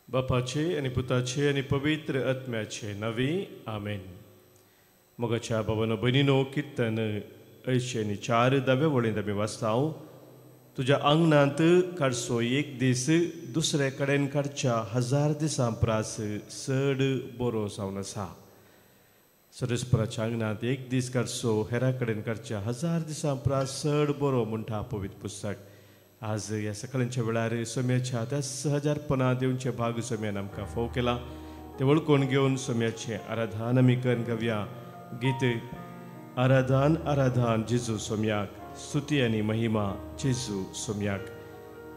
बापाचे आनी पुताचे आनी पवित्र आत्म्याचे नवी आमेन. मोगाच्या बाबानो भयणीनो, किर्तन 84 दाव्या वळींत आमी वाचता, तुज्या आंगणांत काडचो एक दीस दुसरे कडेन काडच्या 1000 दिसां प्रास चड बरो जावन आसा. सरस्पराच्या आंगणांत एक दीस काडचो हेरा कडेन काडच्या 1000 दिसां प्रास चड बरो म्हणटा पवित्र पुस्तक. आज ह्या सकाळच्या वेळार सोम्याच्या त्या सहजारपणां दिवचे भाग सोम्यान आमकां फोव केला ते वळखून घेवन सोम्याचें आराधन आमी करून घेवया. गीत आराधन आराधन जेजू सोम्याक, स्तुती आनी महिमा जेजू सोम्याक,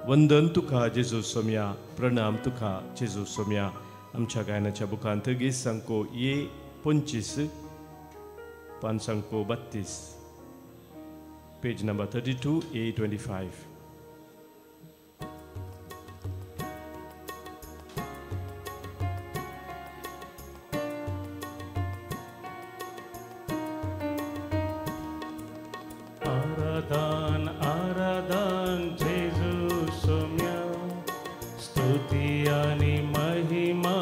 वंदन तुका जेजू सोम्या, प्रणाम तुका जेजू सोम्या. आमच्या गायनाच्या बुकांत गीत सांको ए 25 पांचांको 32, पेज नंबर 32 ए 25. आराधन आराधन जेजू सोम्या, स्तुती आणि महिमा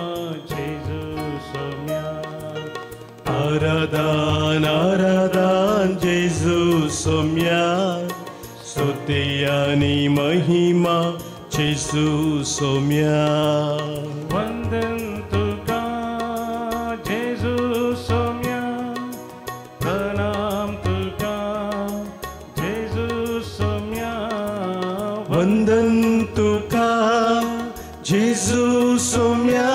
जेजू सोम्या. आराधन आराधन जेजू सोम्या, स्तुती आणि महिमा जेजू सोम्या. वंदन तुका जेजू सोम्या, प्रणाम तुका जेजू सोम्या. वंदन तुका जेजू सोम्या,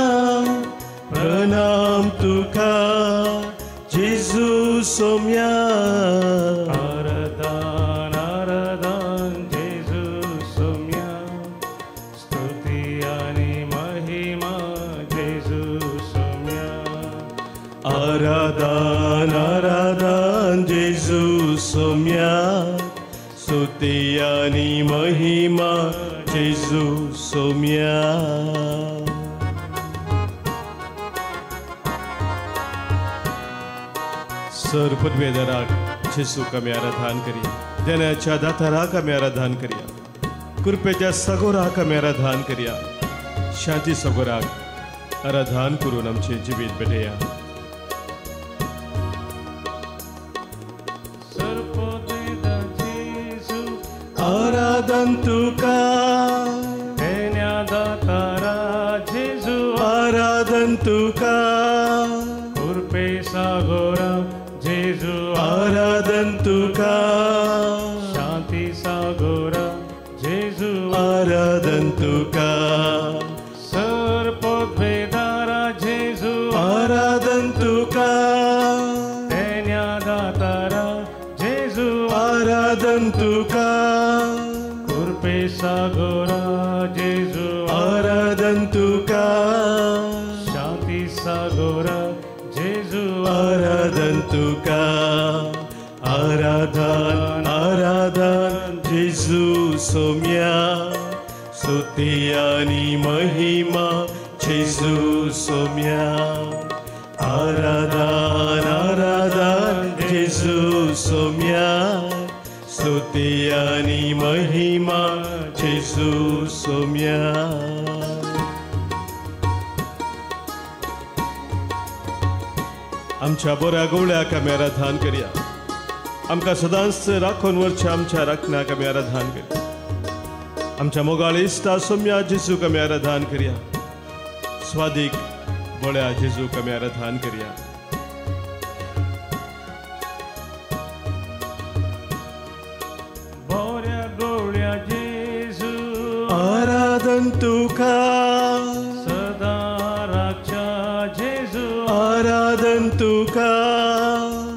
प्रणाम तुका जेजू सोम्या. आराधन आराधन जेजू सोम्या, स्तुती आणि महिमा जेजू सोम्या. आराधन आराधन जेजू सोम्या, स्तुती आणि महिमा जेजू सोम्या. सर पदवेदाराक जेजूक आमी आराधन करया, देण्याच्या दाताराक आमी आराधन करया, कृपेच्या सगोराक आमी आराधन करया, शांती सगोराक आराधन करून आमचें जिवीत भेटया. आराधन तुका देण्या दातारा जेजू, आराधन तुका कृपे सागोरा जेजू, आराधन तुका शांती सागोरा जेजू, आराधन तुका सर पदवेदारा जेजू, आराधन तुका देण्या दातारा जेजू, आराधन तुका कृपे सागोरा जेजू, आराधन तुका शांती सागोरा जेजू, आराधन तुका. आराधन आराधन जेजू सोम्या, स्तुती आणि महिमा जेजू सोम्या. आराधन आराधन जेजू सोम्या, स्तुती आणि महिमा जेजू सोम्या. आमच्या बऱ्या गवळ्याक आमी आराधन करया, आमकां सदांच राखून वरच्या आमच्या राखण्याक आमी आराधन करया, आमच्या मोगाळ इश्टा सोम्या जेजूक आमी आराधन करया, स्वादीक बळ्या जेजूक आमी आराधन करया. बऱ्या गवळ्या जेजू, आराधन तुका सदा राखच्या जेजू, आराधन तुका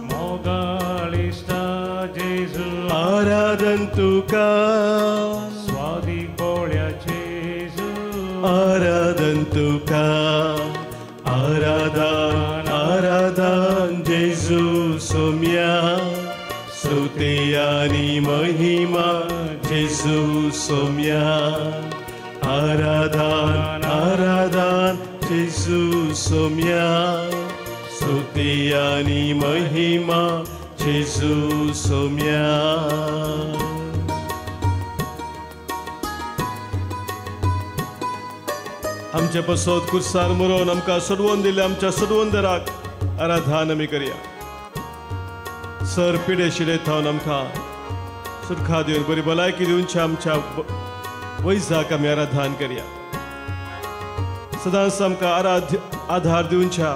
मोगाळ इश्टा जेजू, आराधन तुका स्वादीक बळ्या जेजू, आराधन तुका. आराधन आराधन जेजू सोम्या, स्तुती आणि महिमा जेजू सोम्या. आराधन आराधन जेजू सोम्या, स्तुती आणि महिमा जेजू सोम्या. आमचे पसत कुर्सार मरोन आमकां सोडवून दिले आमच्या सोडवंदराक आराधन आमी करया. सर पिडे शिडे थावन आमकां सुटका दिवन बरी भलायकी दिवच्या आमच्या वैजाक आमी आराधन करया. सदांच आमकां आधार दिवच्या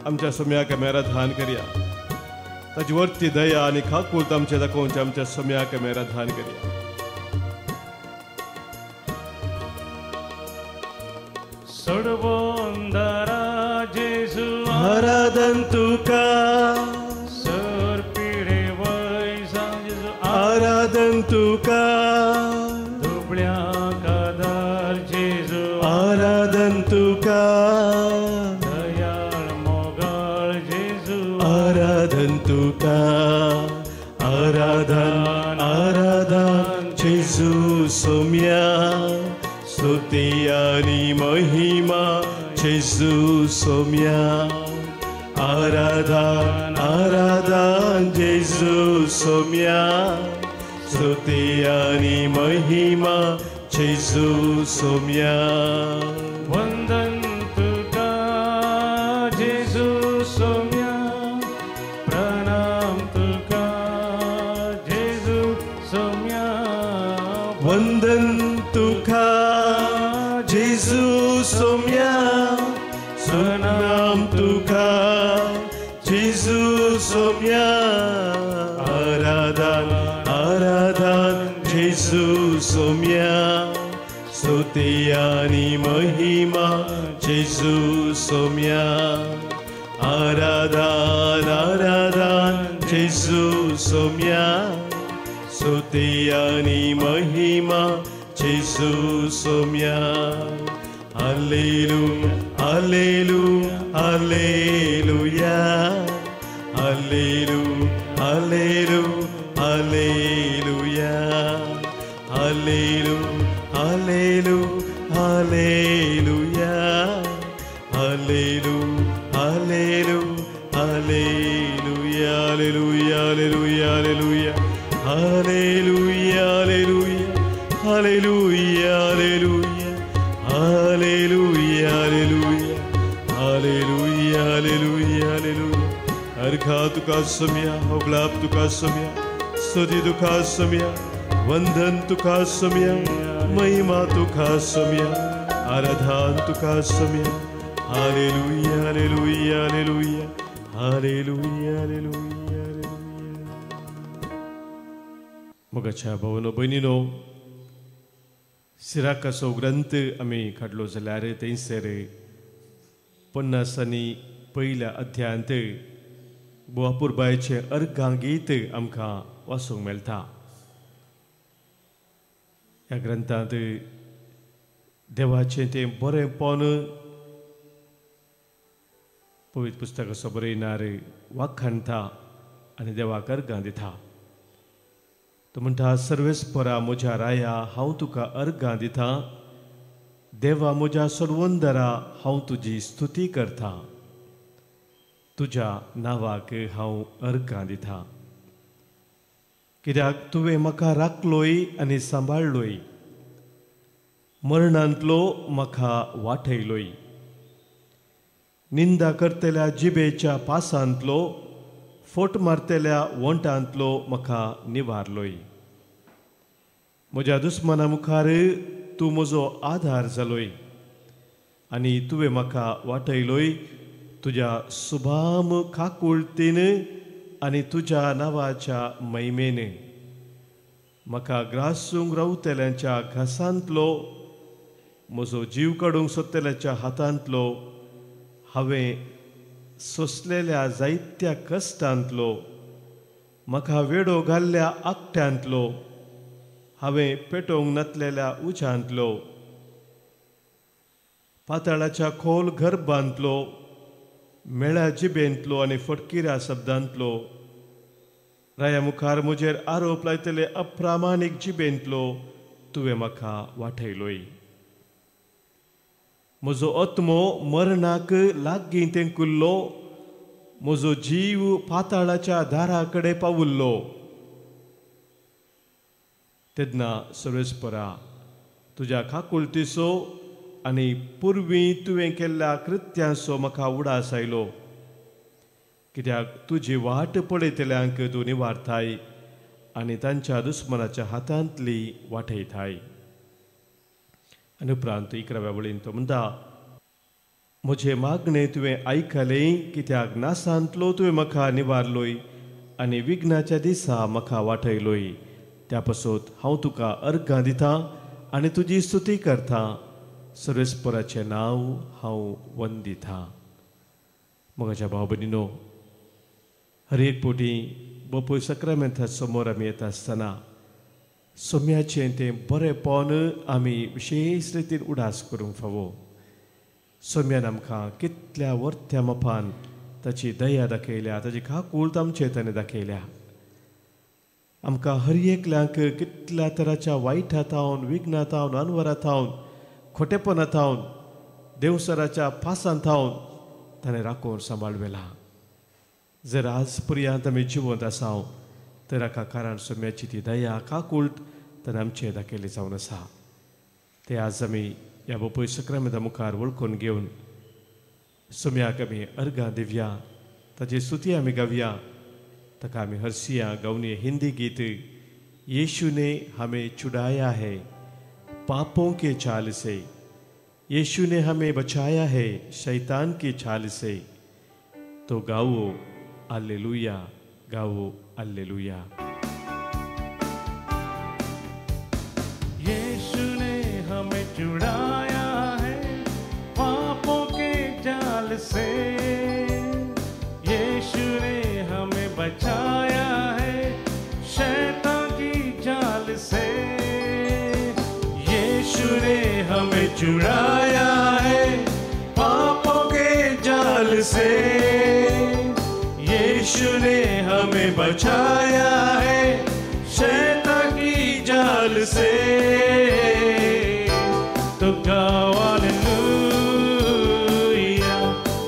आमच्या सोम्याक आमी आराधन करया. ताची वर्ती दया आनी खाकूत आमच्या दाखोवच्या आमच्या सोम्याक आमी आराधन करया. सोडवंदरा जेजू आराधन तुका, सर पिडे वैजा जेजू आराधन तुका, दुबळ्यांक आदार जेजू आराधन तुका, दयाळ मोगाळ जेजू आराधन तुका, आराधन आराधन जेजू सोम्या, स्तुती आनी महिमा जेजू सोम्या, आराधन आराधन जेजू सोम्या, स्तुती आनी महिमा जेजू सोम्या. वंदन तुका जेजू सोम्या, प्रणाम तुका जेजू सोम्या, वंदन तुका जेजू सोम्या, प्रणाम तुका जेजू सोम्या, आराधन आराधन जेजू सोम्या, स्तुती आनी महिमा जेजू सोम्या, आराधन आराधन जेजू सोम्या, स्तुती आनी महिमा जेजू Saumya. Hallelujah hallelujah hallelujah, hallelujah hallelujah hallelujah, hallelujah hallelujah hallelujah, hallelujah hallelujah hallelujah, hallelujah hallelujah hallelujah hallelujah hallelujah hallelujah hallelujah hallelujah hallelujah hallelujah hallelujah. अर्घा तुका सोम्या, होगलाप तुका सोम्या, स्तुती तुका सोम्या, वंदन तुका सोम्या, महिमा तुका सोम्या, आराधन तुका Saumya. Hallelujah hallelujah hallelujah hallelujah hallelujah hallelujah. मोगाच्या भावानो भयणीनो, सिराकाचो ग्रंथ आमी काडलो जाल्यार थंयसर 50 पयल्या अध्यायांत बोवापुरबायचें अर्घां गीत आमकां वाचूंक मेळटा. ह्या ग्रंथांत देवाचें तें बरेंपण पवित्र पुस्तकाचो बरयणार वाखाणता आनी देवाक अर्घां दिता. तो म्हणटा, सर्वेस्परा म्हज्या राया हांव तुका अर्घां दिता, देवा म्हज्या सोडवंदरा हांव तुजी स्तुती करता, तुज्या नांवाक हांव अर्घां दिता, कित्याक तुवें म्हाका राखलोय आनी सांबाळलोय, मरणांतलो म्हाका वाटयलोय, निंदा करतल्या जिबेच्या पासांतलो, फोट मारतल्या वोंटांतलो म्हाका निवारलोय, म्हज्या दुस्मना मुखार तूं म्हजो आधार जालोय आनी तुवें म्हाका वाटयलोय तुज्या सुभाम काकुळतीन आनी तुज्या नांवाच्या महिमेन. म्हाका ग्रासूंक रावतल्यांच्या घासांतलो, म्हजो जीव काडूंक सोदतल्याच्या हातांतलो, हांवें सोंसलेल्या जायत्या कश्टांतलो, म्हाका वेडो घाल्ल्या आकट्यांतलो, हांवें पेटोवंक नातलेल्या उज्यांतलो, पाताळाच्या खोल गर्भांतलो, मेळ्या जिबेंतलो आनी फटकिऱ्या शब्दांतलो, राया मुखार म्हजेर आरोप लायतले अप्रामाणीक जिबेंतलो तुवें म्हाका वाटयलोय. म्हजो आत्मो मरणाक लागीं तेंकुल्लो, म्हजो जीव पाताळाच्या दारा कडेन पावुल्लो. तेन्ना सर्वेस्परा तुज्या काकुळतीचो आनी पुर्वी तुवें केल्ल्या कृत्यांचो म्हाका उडास आयलो. कित्याक तुजी वाट पळयतल्यांक तूं निवारताय आनी तांच्या दुस्मनाच्या हातांतली वाटयताय. आनी उपरांत 11व्या वळीन तो म्हणटा, म्हजें मागणें तुवें आयकलें, कित्याक नासांतलो तुवें म्हाका निवारलोय आनी विघ्नाच्या दिसा म्हाका वाटयलोय. त्या पासत हांव तुका अर्घां दितां आनी तुजी स्तुती करतां. सर्वेस्पराचें नांव हांव वंदितां. म्हज्या भाव भयणीनो, हर एक पोटी बपूय सक्रामेंता समोर आमी येता आसतना सोम्याचें तें बरेंपण आमी विशेश रितीन उडास करूंक फावो. सोम्यान आमकां कितल्या वर्त्या मापान ताची दया दाखयल्या, ताची काकूळत आमचे ताणें दाखयल्या. आमकां हर एकल्यांक कितल्या तराच्या वायटा थावन, विघ्ना थावन, अनवरा थावन, खोटेपणा थावन, देवसराच्या पासान थावन ताणें राखून सांबाळवेला. जर आज पर्यंत आमी जिवंत आसा तर हाका कारण सोम्याची ती दया काकूळट ताणें आमचें दाखयली जावन आसा. ते आज आमी ह्या बपय सक्रामेंता मुखार वळखून घेवन सोम्याक आमी अर्घां दिवया, ताची स्तुती आमी गावया, ताका आमी हरसिया गावनी हिंदी गीत यीशु ने हमें छुड़ाया है पापों के चाल से, यीशु ने हमें बचाया है शैतान की चाल से. तो गाओ हालेलुया, गाओ हालेलुया. यीशु ने हमें छुड़ाया है पापों के जाल से, यीशु ने हमें बचाया है शैतान की जाल से, यीशु ने हमें छुड़ाया है पापों के जाल से, यीशु ने हमें बचाया है शैतान की जाल से. तो गाओ हालेलुया,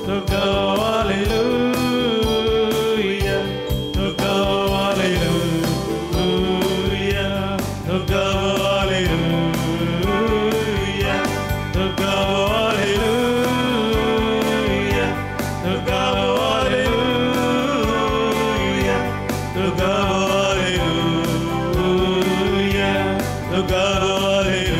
तो गाओ हालेलुया, तो गाओ हालेलुया, तो गाओ हालेलुया, तो गाओ हालेलुया, तो गाओ हालेलुया, तो गाओ हालेलुया, तो गाओ हालेलुया.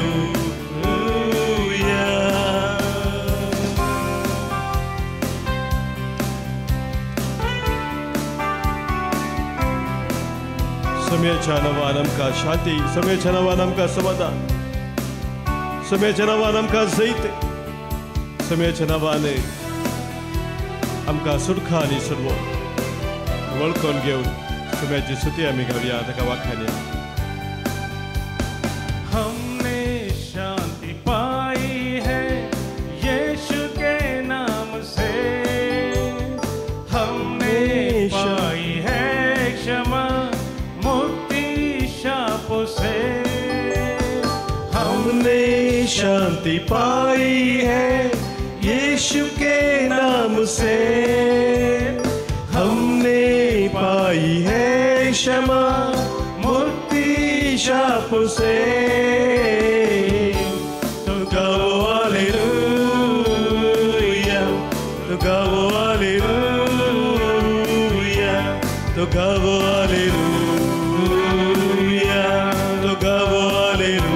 सोम्याच्या नांवान आमकां शांती, सोम्याच्या नांवान आमकां समाधान, सोम्याच्या नांवान आमकां जैत, सोम्याच्या नांवान आमकां सुटका आनी सुरवो वळखून घेवन सोम्याची स्तुती आमी गावया, ताका वाखाणया. हमने शांति पाई है यीशु के नाम से, हमने पाई है क्षमा मुक्ति शापों से, हमने शांति पाई है यीशु के नाम से, हमने पाई है क्षमा मुक्ति शाप से. तो गाओ हालेलुया, तो गाओ हालेलुया, तो गाओ हालेलुया, तो गाओ हालेलुया,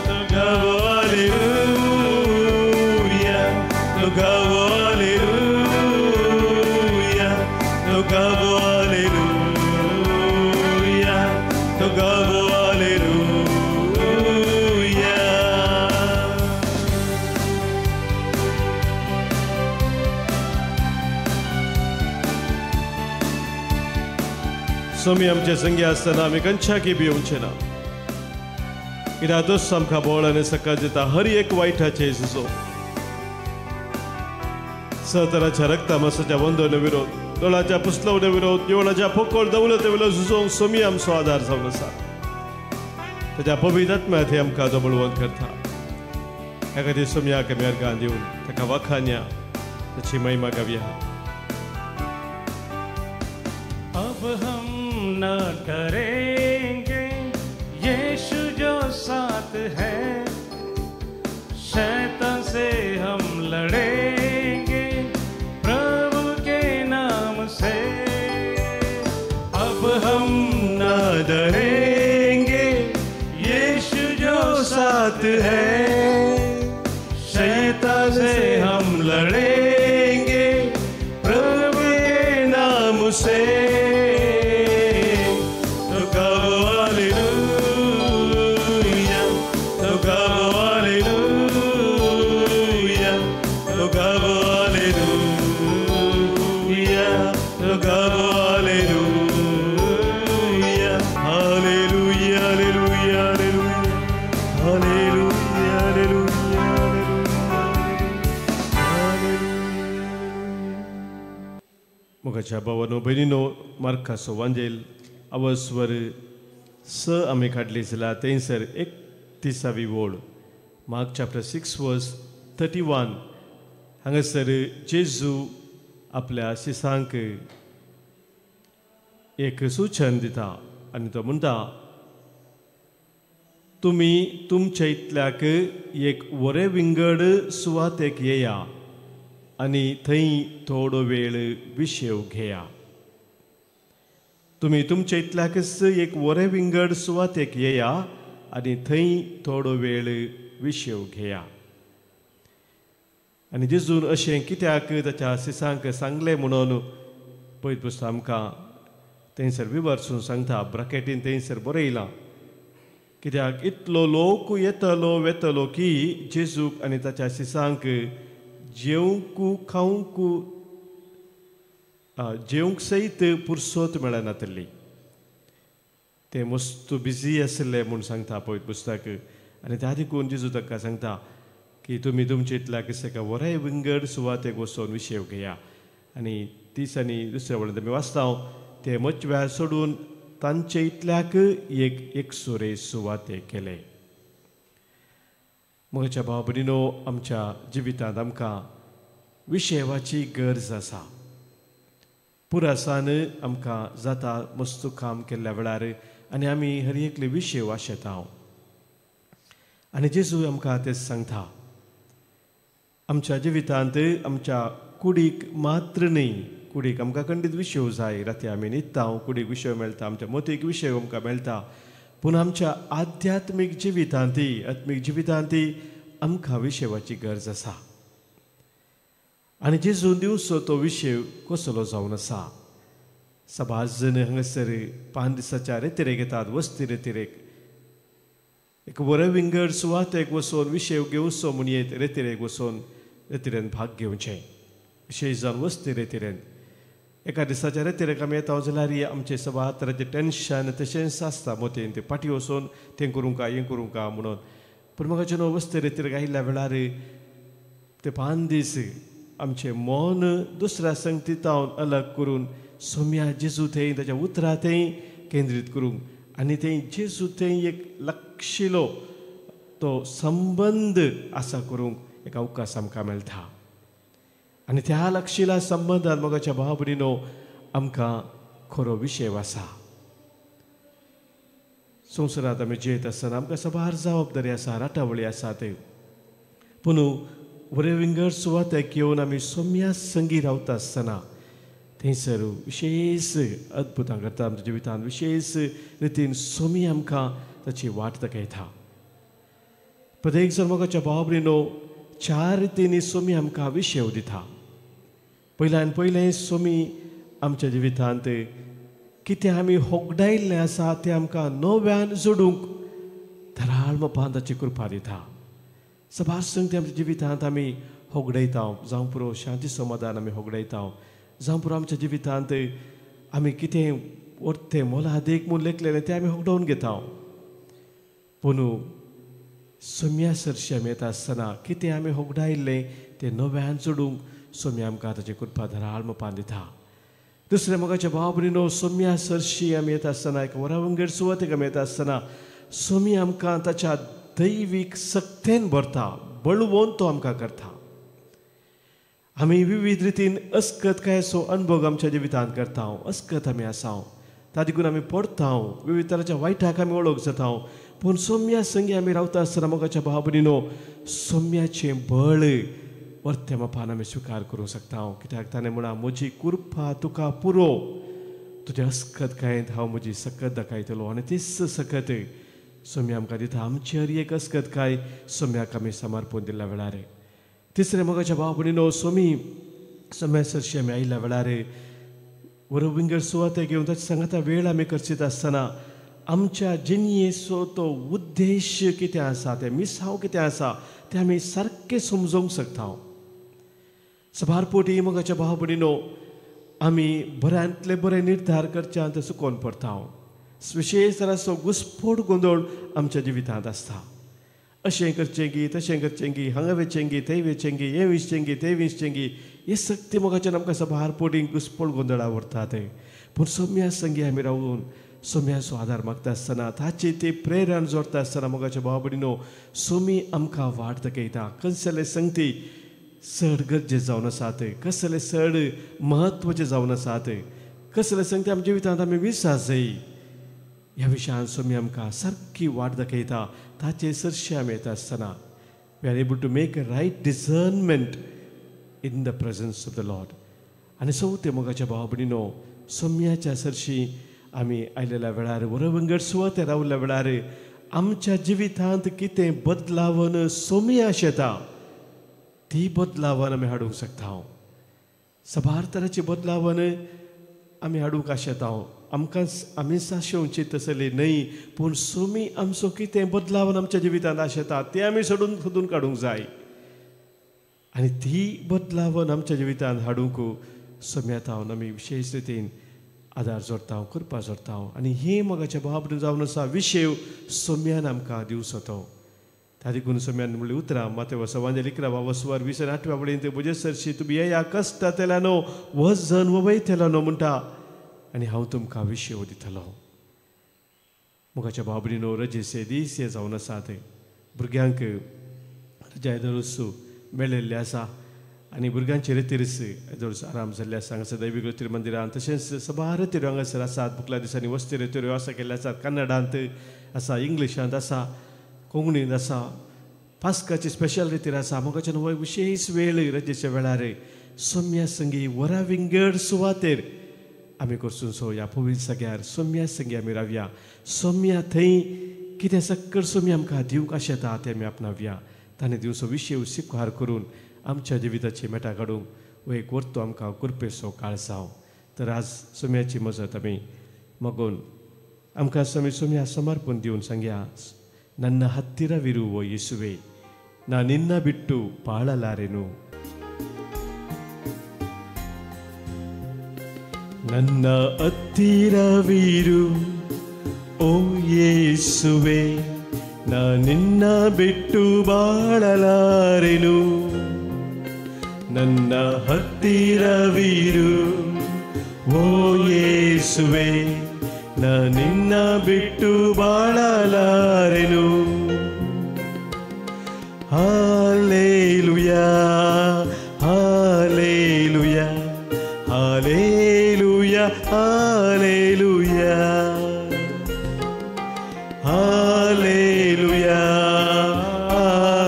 तो गाओ हालेलुया, तो गाओ हालेलुया, तो गाओ हालेलुया, तो गाओ हालेलुया. सोमी आमचे संगी आसतना आमी कंच्याकी भिवचे ना. कित्याक दोस्त आमकां बोळ आनी सकाळ दिता हर एक वायटाचे सुचो सतराच्या रक्ता मासाच्या वंदोने विरोध, दोळाच्या पुसलवणे विरोध, देवळाच्या पोकोळ दवलते विरोध सुचोवंक सोमी आमचो आदार जावन आसा. ताच्या पवित्र आत्म्यात हे आमकां तो बळवंत करता. ह्या खातीर सोमयाक आमी अर्घां दिवन ताका वाखाणया, ताची महिमा गावया. अब हम न डरेंगे यीशु जो साथ है, साथ है। शैतान से हम लड़ेंगे प्रभु के नाम से। तो गाओ हालेलुया, तो गाओ हालेलुया, तो गाओ हालेलुया, तो गाओ hallelujah, hallelujah, hallelujah, hallelujah, hallelujah, hallelujah. मोगाच्या भावानो भयणीनो, मार्काचो वांजेल अवस्वर 6 आमी काडली जाल्यार थंयसर 31वी ओळ, मार्क चॅप्टर 6 वर्स 31, हांगासर जेजू आपल्या शिसांक एक सूचन दिता आनी तो म्हणटा, तुमी तुमच्या इतल्याक एक वरे विंगड सुवातेक येया आनी थंय थोडो वेळ विशेव घेया। तुमी तुमच्या इतल्याकच एक वरे विंगड सुवातेक येया आनी थंय थोडो वेळ विशेव घेया। आनी जेजून अशें कित्याक ताच्या शिसांक सांगलें म्हणून पयत पुस्तक आमकां थंयसर विवर्सून सांगता, ब्रॅकेटीन थंयसर बरयलां, कित्याक इतलो लोक येतलो वेतलो की जेजूक आनी ताच्या शिसांक जेवंकू खावंकू जेवंक सयत पुरसोत मेळनातली, ते मस्त बिजी आशिल्ले म्हूण सांगता पवित्र पुस्तक। आनी त्या देखून जेजू तांकां सांगता की तुमी तुमचे इतल्याक एका वराय विंगड सुवातेक वचोन विशेव घेया। आनी 30 आनी दुसऱ्या वळेन आमी वाचता, ते मचव्या सोडून तांचे इतल्याक एक एकसुरे सुवातेक केले। म्हज्या भाव भयणीनो, आमच्या जिवितांत आमकां विशेवाची गरज आसा। पुरासान आमकां जाता मस्त काम केल्ल्या वेळार आनी आमी हर एकले विशेव आशेता। आनी जेजू आमकां तें सांगता, आमच्या जिवितांत आमच्या कुडीक मात्र न्हय, कुडीक आमकां खंडीत विशेव जाय, राती आमी न्हिदता कुडीक विशेव मेळटा, आमच्या मतीक विशेव आमकां मेळटा, पूण आमच्या आध्यात्मीक जिवितांत आत्मीक जिवितांत आमकां विशेवाची गरज आसा। आनी जेजून दिवचो तो विशेव कसलो जावन आसा। सबाज जण हांगासर 5 दिसाच्या रेतिरेक येतात, वस्ती रेतिरेक, एक बरें विंगड सुवातेक वचोन विशेव घेवचो म्हूण येत रेतिरेक वचोन रेतिरेन भाग घेवचें, विशेश जावन वस्ती रेतिरेन। एका दिसाच्या रेतिरेक आमी येता जाल्यार आमचें सबार तरांचें टेंशन तशेंच आसता मोतीन, तें फाटीं वचोन तें करूंक काय हें करूंक काय म्हणून। पूण म्हाका जेन्ना वस्ती रेतिरेक आयिल्ल्या वेळार ते 5 दीस आमचें मन दुसऱ्या संगतीतावन अलग करून सोम्या जेजू थंय ताच्या उतरां थंय केंद्रीत करूंक आनी थंय जेजू थंय एक लक्षिलो तो संबंद आसा करूंक एक अवकाश आमकां मेळटा। आनी त्या लक्षिला संबंदान मोगाच्या भाव भयणीनो आमकां खरो विशेव आसा। संवसारांत आमी जियेत आसतना आमकां साबार जबाबदारी आसा, राटावळी आसात, पूण वरे विंगड सुवातेक येवन आमी सोम्या संगी रावता आसतना थंयसर विशेश अद्भुतां करता आमच्या जिवितांत, विशेश रितीन सोमी आमकां ताची वाट दाखयता। प्रत्येक जण मोगाच्या भाव भयणीनो 4 रितींनी सोमी आमकां विशेव दिता। पयल्यान पयलें सोमी आमच्या जिवितांत कितें आमी होगडायल्लें आसा तें आमकां नव्यान जोडूंक धराळ मोपान ताची कृपा दिता। सबार संगती आमच्या जिवितांत आमी होगडयता, जावं पुरो शांती समाधान आमी होगडयता, जावं पुरो आमच्या जिवितांत आमी कितें वर्तें मोलादीक म्हूण लेखलेलें तें आमी होगडोवन घेता। पूण सोम्या सरशी आमी येता आसतना कितें आमी होगडायल्लें तें नव्यान जोडूंक सोम्या आमकां ताची कृपा धराळ मोपान दिता। दुसरें मोगाच्या भाव भयणीनो, सोम्या सरशी आमी येता आसतना एक वरा वंगेर सुवातेक आमी येता आसतना सोमी आमकां ताच्या दैवीक सक्तेन भरता, बळवंत तो आमकां करता। आमी विविध रितीन अस्कत कांयसो अनुभव आमच्या जिवितांत करता, अस्कत आमी आसा, ता देखून आमी पडता, विविध तराच्या वायटाक आमी वळख जाता। पूण सोम्या संगी आमी रावता आसतना मोगाच्या भाव भयणीनो सोम्याचें बळ वर्ते मापान आमी स्विकार करूंक शकता। कित्याक ताणें म्हणा, म्हजी कृपा तुका पुरो, तुज्या अस्कत कांयत हांव म्हजी सकत दाखयतलो। आनी तीच सकत सोम्या आमकां दिता आमची हर एक अस्कत काय सोम्याक आमी समर्पण दिल्ल्या वेळार. तिसरें मोगाच्या भाव भयणीनो सोमी सोम्या सरशी आमी आयिल्ल्या वेळार वरविंगड सुवाते घेवन ताचे सांगाता वेळ आमी करचीत आसतना आमच्या जिणयेचो तो उद्देश कितें आसा, तें मिसांव कितें आसा तें आमी सारकें समजोंक शकता. सबार पोटी मोगाच्या भाव भयणीनो आमी बऱ्यांतले बरे निर्धार करच्यांत चुकोन पडटा. विशेश तराचो घुस्पोट गोंदळ आमच्या जिवितांत आसता. अशें करचें गी तशें करचें गी, हांगा वेचें गी थंय वेचें गी, हें विचचें गी तें विचचें गी, हे सक्ती मोगाच्यान आमकां सबार पोटी घुस्पोट गोंदळा व्हरता तें. पूण सोम्या संगी आमी रावून सोम्याचो आदार मागता आसतना ताची ती प्रेरण जोडटा आसतना मोगाच्या भाव भयणीनो सोमी आमकां वाट दाखयता. कसले संगती चड गरजे जावन आसात, कसले चड म्हत्वाचे जावन आसात, कसले संगती आमच्या जिवितांत आमी विसास जाय ह्या विशयान सोमी आमकां सारकी वाट दाखयता. ताचे सरशी आमी येता आसतना we are able to make a right discernment in the presence of the Lord. आनी चवथें मोगाच्या भाव भयणीनो सोम्याच्या सरशी आमी आयलेल्या वेळार वरवंगड सुवातेर रावल्या वेळार आमच्या जिवितांत कितें बदलावन सोमी आशेता ती बदलावन आमी हाडूंक शकता. सबार तराची बदलावन आमी हाडूंक आशेता. आमकां आमी आशेवची तसली न्हय, पूण सोमी आमचो कितें बदलावन आमच्या जिवितांत आशेता तें आमी सोडून सोदून काडूंक जाय आनी ती बदलावन आमच्या जिवितांत हाडूंक सोम्यातावन आमी विशेश रितीन आदार जोडटा, कृपा जोडटा. आनी हे मोगाच्या भाव जावन आसा विशेव सोम्यान आमकां दिवचो तो. त्या देखून सोम्यान म्हणली उतरां माते वसवांजे इकरा वसवार 20 आठव्या वळीन ते म्हजे सरशी तुमी येया कश्टा तेल्यानो वजन वयतेल्यानो म्हणटा आनी हांव तुमकां विशेव दितलो. मोगाच्या भाव भयणीनो रजेचे दीस हे जावन आसात. भुरग्यांक रजा येदोळूच मेळिल्ले आसा आनी भुरग्यांचे रेतीरस येदोळूच आराम जाल्ले आसा. हांगासर दैवीक रतीर मंदिरांत तशेंच सबार रेतिऱ्यो हांगासर आसात. मुखल्या दिसांनी वस्ती रेतिऱ्यो आसा केल्ले आसात. कन्नडांत आसा, इंग्लिशांत आसा, कोंकणींत आसा, पास्काची स्पेशल रितीर आसा. मोगाच्यान हो विशेश वेळ रजेच्या वेळार सोम्या संगी वरा विंगड सुवातेर आमी करसून सो ह्या पवित्र जाग्यार सोम्या संगी आमी रावया. सोम्या थंय कितें सक्कड सोमी आमकां दिवंक आशेता तें आमी आपणावया. ताणें दिवचो विशय स्विकार करून आमच्या जिविताची मेटां काडूंक हो एक वर्तो आमकां कृपेचो काळ जावं. तर आज सोम्याची मजत आमी मागून आमकां सोमी सोम्या समर्पण दिवन सांगया, ನನ್ನ ಹತ್ತಿರವಿರುವ ಯೇಸುವೆ, ನಾ ನಿನ್ನ ಬಿಟ್ಟು ಬಾಳಲಾರೆನು. ನನ್ನ ಹತ್ತಿರವಿರು ಓ ಯೇಸುವೆ, ನಾ ನಿನ್ನ ಬಿಟ್ಟು ಬಾಳಲಾರೆನು. ನನ್ನ ಹತ್ತಿರವಿರು ಓ ಯೇಸುವೆ, ನಾ ನಿನ್ನ ಬಿಟ್ಟು ಬಾಳಲಾರೆನು. Hallelujah, hallelujah, hallelujah, hallelujah, hallelujah,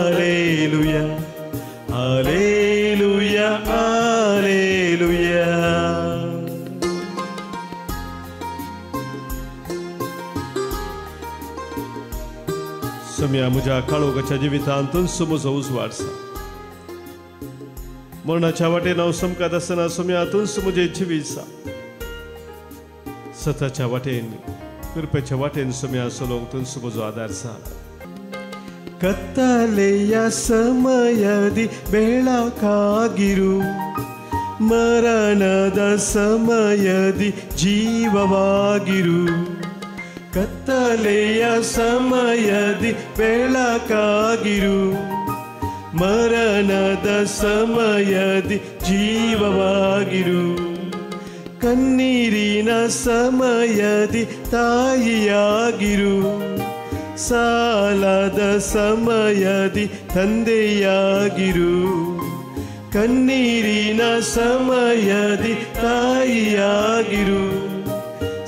hallelujah, hallelujah, hallelujah. सम्या म्हज्या काळोखाच्या जिवितांत तुमचो म्हजो उजवाड आसा. मरणाच्या वाटेन हांव समकात आसतना सोम्या तुमचो म्हजें जिवीत आसा. सताच्या वाटेन कृपेच्या वाटेन सोम्या चलोवंक तुमचो म्हजो आदार आसा. ಕತ್ತಲೆಯ ಸಮಯದಿ ಬೆಳಕಾಗಿರು, ಮರಣದ ಸಮಯದಿ ಜೀವವಾಗಿರು. ಕತ್ತಲೆಯ ಸಮಯದಿ ಬೆಳಕಾಗಿರು, ಮರಣದ ಸಮಯದಿ ಜೀವವಾಗಿರು. ಕಣ್ಣೀರಿನ ಸಮಯದಿ ತಾಯಿಯಾಗಿರು, ಸಾಲದ ಸಮಯದಿ ತಂದೆಯಾಗಿರು. ಕಣ್ಣೀರಿನ ಸಮಯದಿ ತಾಯಿಯಾಗಿರು,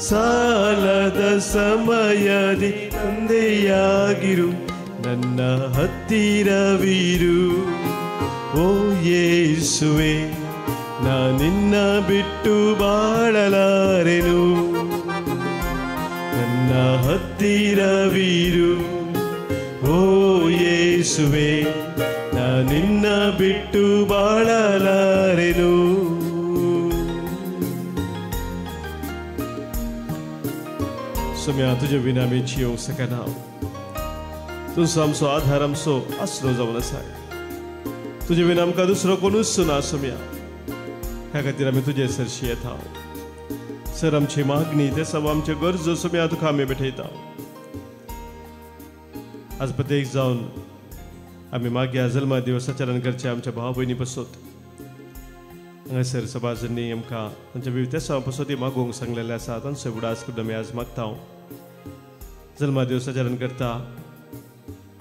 ಸಾಲದ ಸಮಯದಿ ತಂದೆಯಾಗಿರು. ನನ್ನ ಹತ್ತಿರವಿರು ಓ ಯೇಸುವೆ, ನಾ ನಿನ್ನ ಬಿಟ್ಟು ಬಾಳಲಾರೆನು. ನನ್ನ ನಿನ್ನ ಹತ್ತಿರವಿರು. ಓ ಯೇಸುವೆ, ನಾ ನಿನ್ನ ಬಿಟ್ಟು ಬಾಳಲಾರೆನು. सोम्या तुजे विना आमी जियोंक शकना. तुजो आमचो आधार, आमचो आसरो जावन आसा. तुजे विना आमकां दुसरो कोणूच ना सोम्या. ह्या खातीर आमी तुजे सरशी येता. सर आमची मागणी ते सब आमच्यो गरजो सोम्या तुका आमी भेटयता. आज प्रत्येक जावन आमी मागया जल्मा दिवसाचरण करचे आमच्या भाव भयणी पसत हांगासर सभाजनी आमकां तांच्या विविध पसत मागूंक सांगलेले आसा. तांचो उडास करून आमी आज मागता. जल्मा दिवसाचरण करता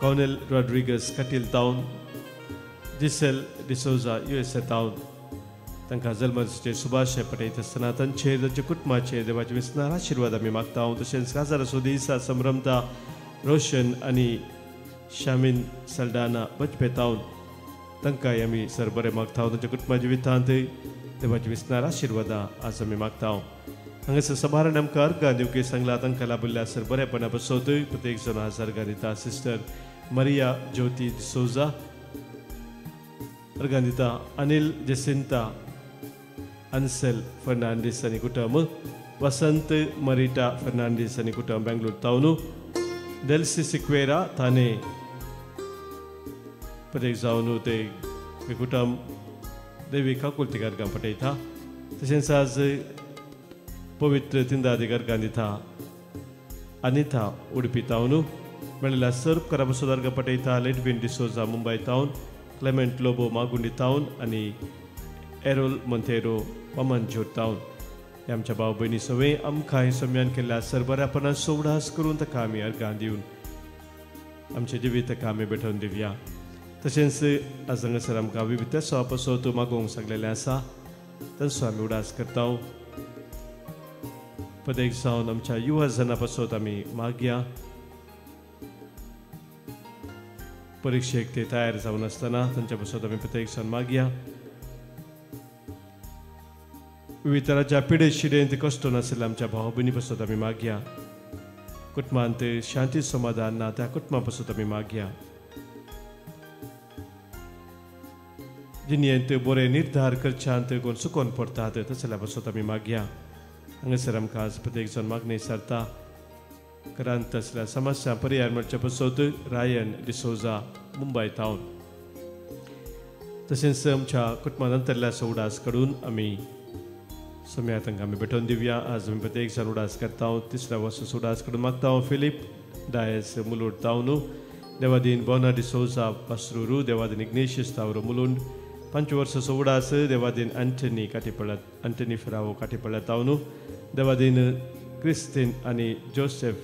कॉनेल रॉड्रिगस कटील तावन, जिसेल डिसोजा USA तावन तांकां जल्मदिसाचे शुभाशय पटयता आसतना तांचेर तांच्या कुटुंबाचेर देवाचे विसनार आशिर्वाद आमी मागता. तशेंच काजाराचो दिसा संभ्रमता रोशन आनी शामीन सल्डाना बजपेतावन तांकांय आमी सर बरें मागता. तांच्या कुटुंबा जिवितांत देवाचे विसनार आशिर्वादां आज आमी मागता. हांगासर सभारान आमकां अर्गां दिवपी सांगला. तांकां लाभिल्ल्या सर बरेपणा पसोतूय प्रत्येक जाण आज अर्गां दिता. सिस्टर मरिया ज्योती डिसोजा अर्गां दिता. अनिल जेसिंता अन्सेल फर्नांडीस आनी कुटुंब, वसंत मरिटा फर्नांडीस आनी कुटुंब बेंगलोर तावन, डेल्सी सिक्वेरा थाने प्रत्येक जावन ते कुटुंब देवी काकुलती अर्गां पटयता. तशेंच आज पवित्र तिंदादी अर्गां दिता. अनिता उडपी तावन मेळिल्ल्या सर्व कराबसो अर्गां पटयता. लेडविन डिसोजा मुंबय तावन, क्लेमेंट लोबो मागुंडी तावन आनी एरोल मोंतेरो वामनजोर तावन. हे आमच्या भाव भयणी सवय आमकां हे सम्यान केल्ल्या सर बऱ्यापणान सोवडास करून ताका आमी अर्गां दिवन आमचें जिवीत ताका आमी भेटोवन दिवया. तशेंच आज हांगासर आमकां विविध सवापसो तूं मागोवंक सांगलेलें आसा. तांचो आमी उडास करता. प्रत्येक जावन आमच्या युवा जना पासत आमी मागया. परिक्षेक ते तयार जावन आसतना तांच्या पासत आमी प्रत्येक जावन मागया. विविध तराच्या पिडे शिडेंत कश्ट नाशिल्ल्या आमच्या भाव भयणी पासत आमी मागया. कुटुंबांत शांती समाधान ना त्या कुटुंबा पासत आमी मागया. जिणेंत बरे निर्धार करच्यांत कोण चुकोन पडटात तसल्या पासत आमी मागया. हांगासर आमकां आज प्रत्येक जाण मागणी सारता. घरांत आसल्या समस्या पर्याय मेळचे पासत रायन डिसोजा मुंबय तावन. तशेंच आमच्या कुटुंबा नंतरल्या उडास कडून आमी सोम्या तांकां आमी भेटोवन दिवया. आज आमी प्रत्येक जाण उडास करता. तिसऱ्या वर्सा उडास कडून मागता. फिलीप डायस मुलूड तावन, देवादीन बोना डिसोजा पासरुरू, देवादीन इग्नेशियस तावरो मुलुंड. 5 वर्साचो उडास देवादीन अँटनी काटीपळ्या अँटनी फेरावो काटीपळ्या तावन, देवादीन क्रिस्तीन आनी Joseph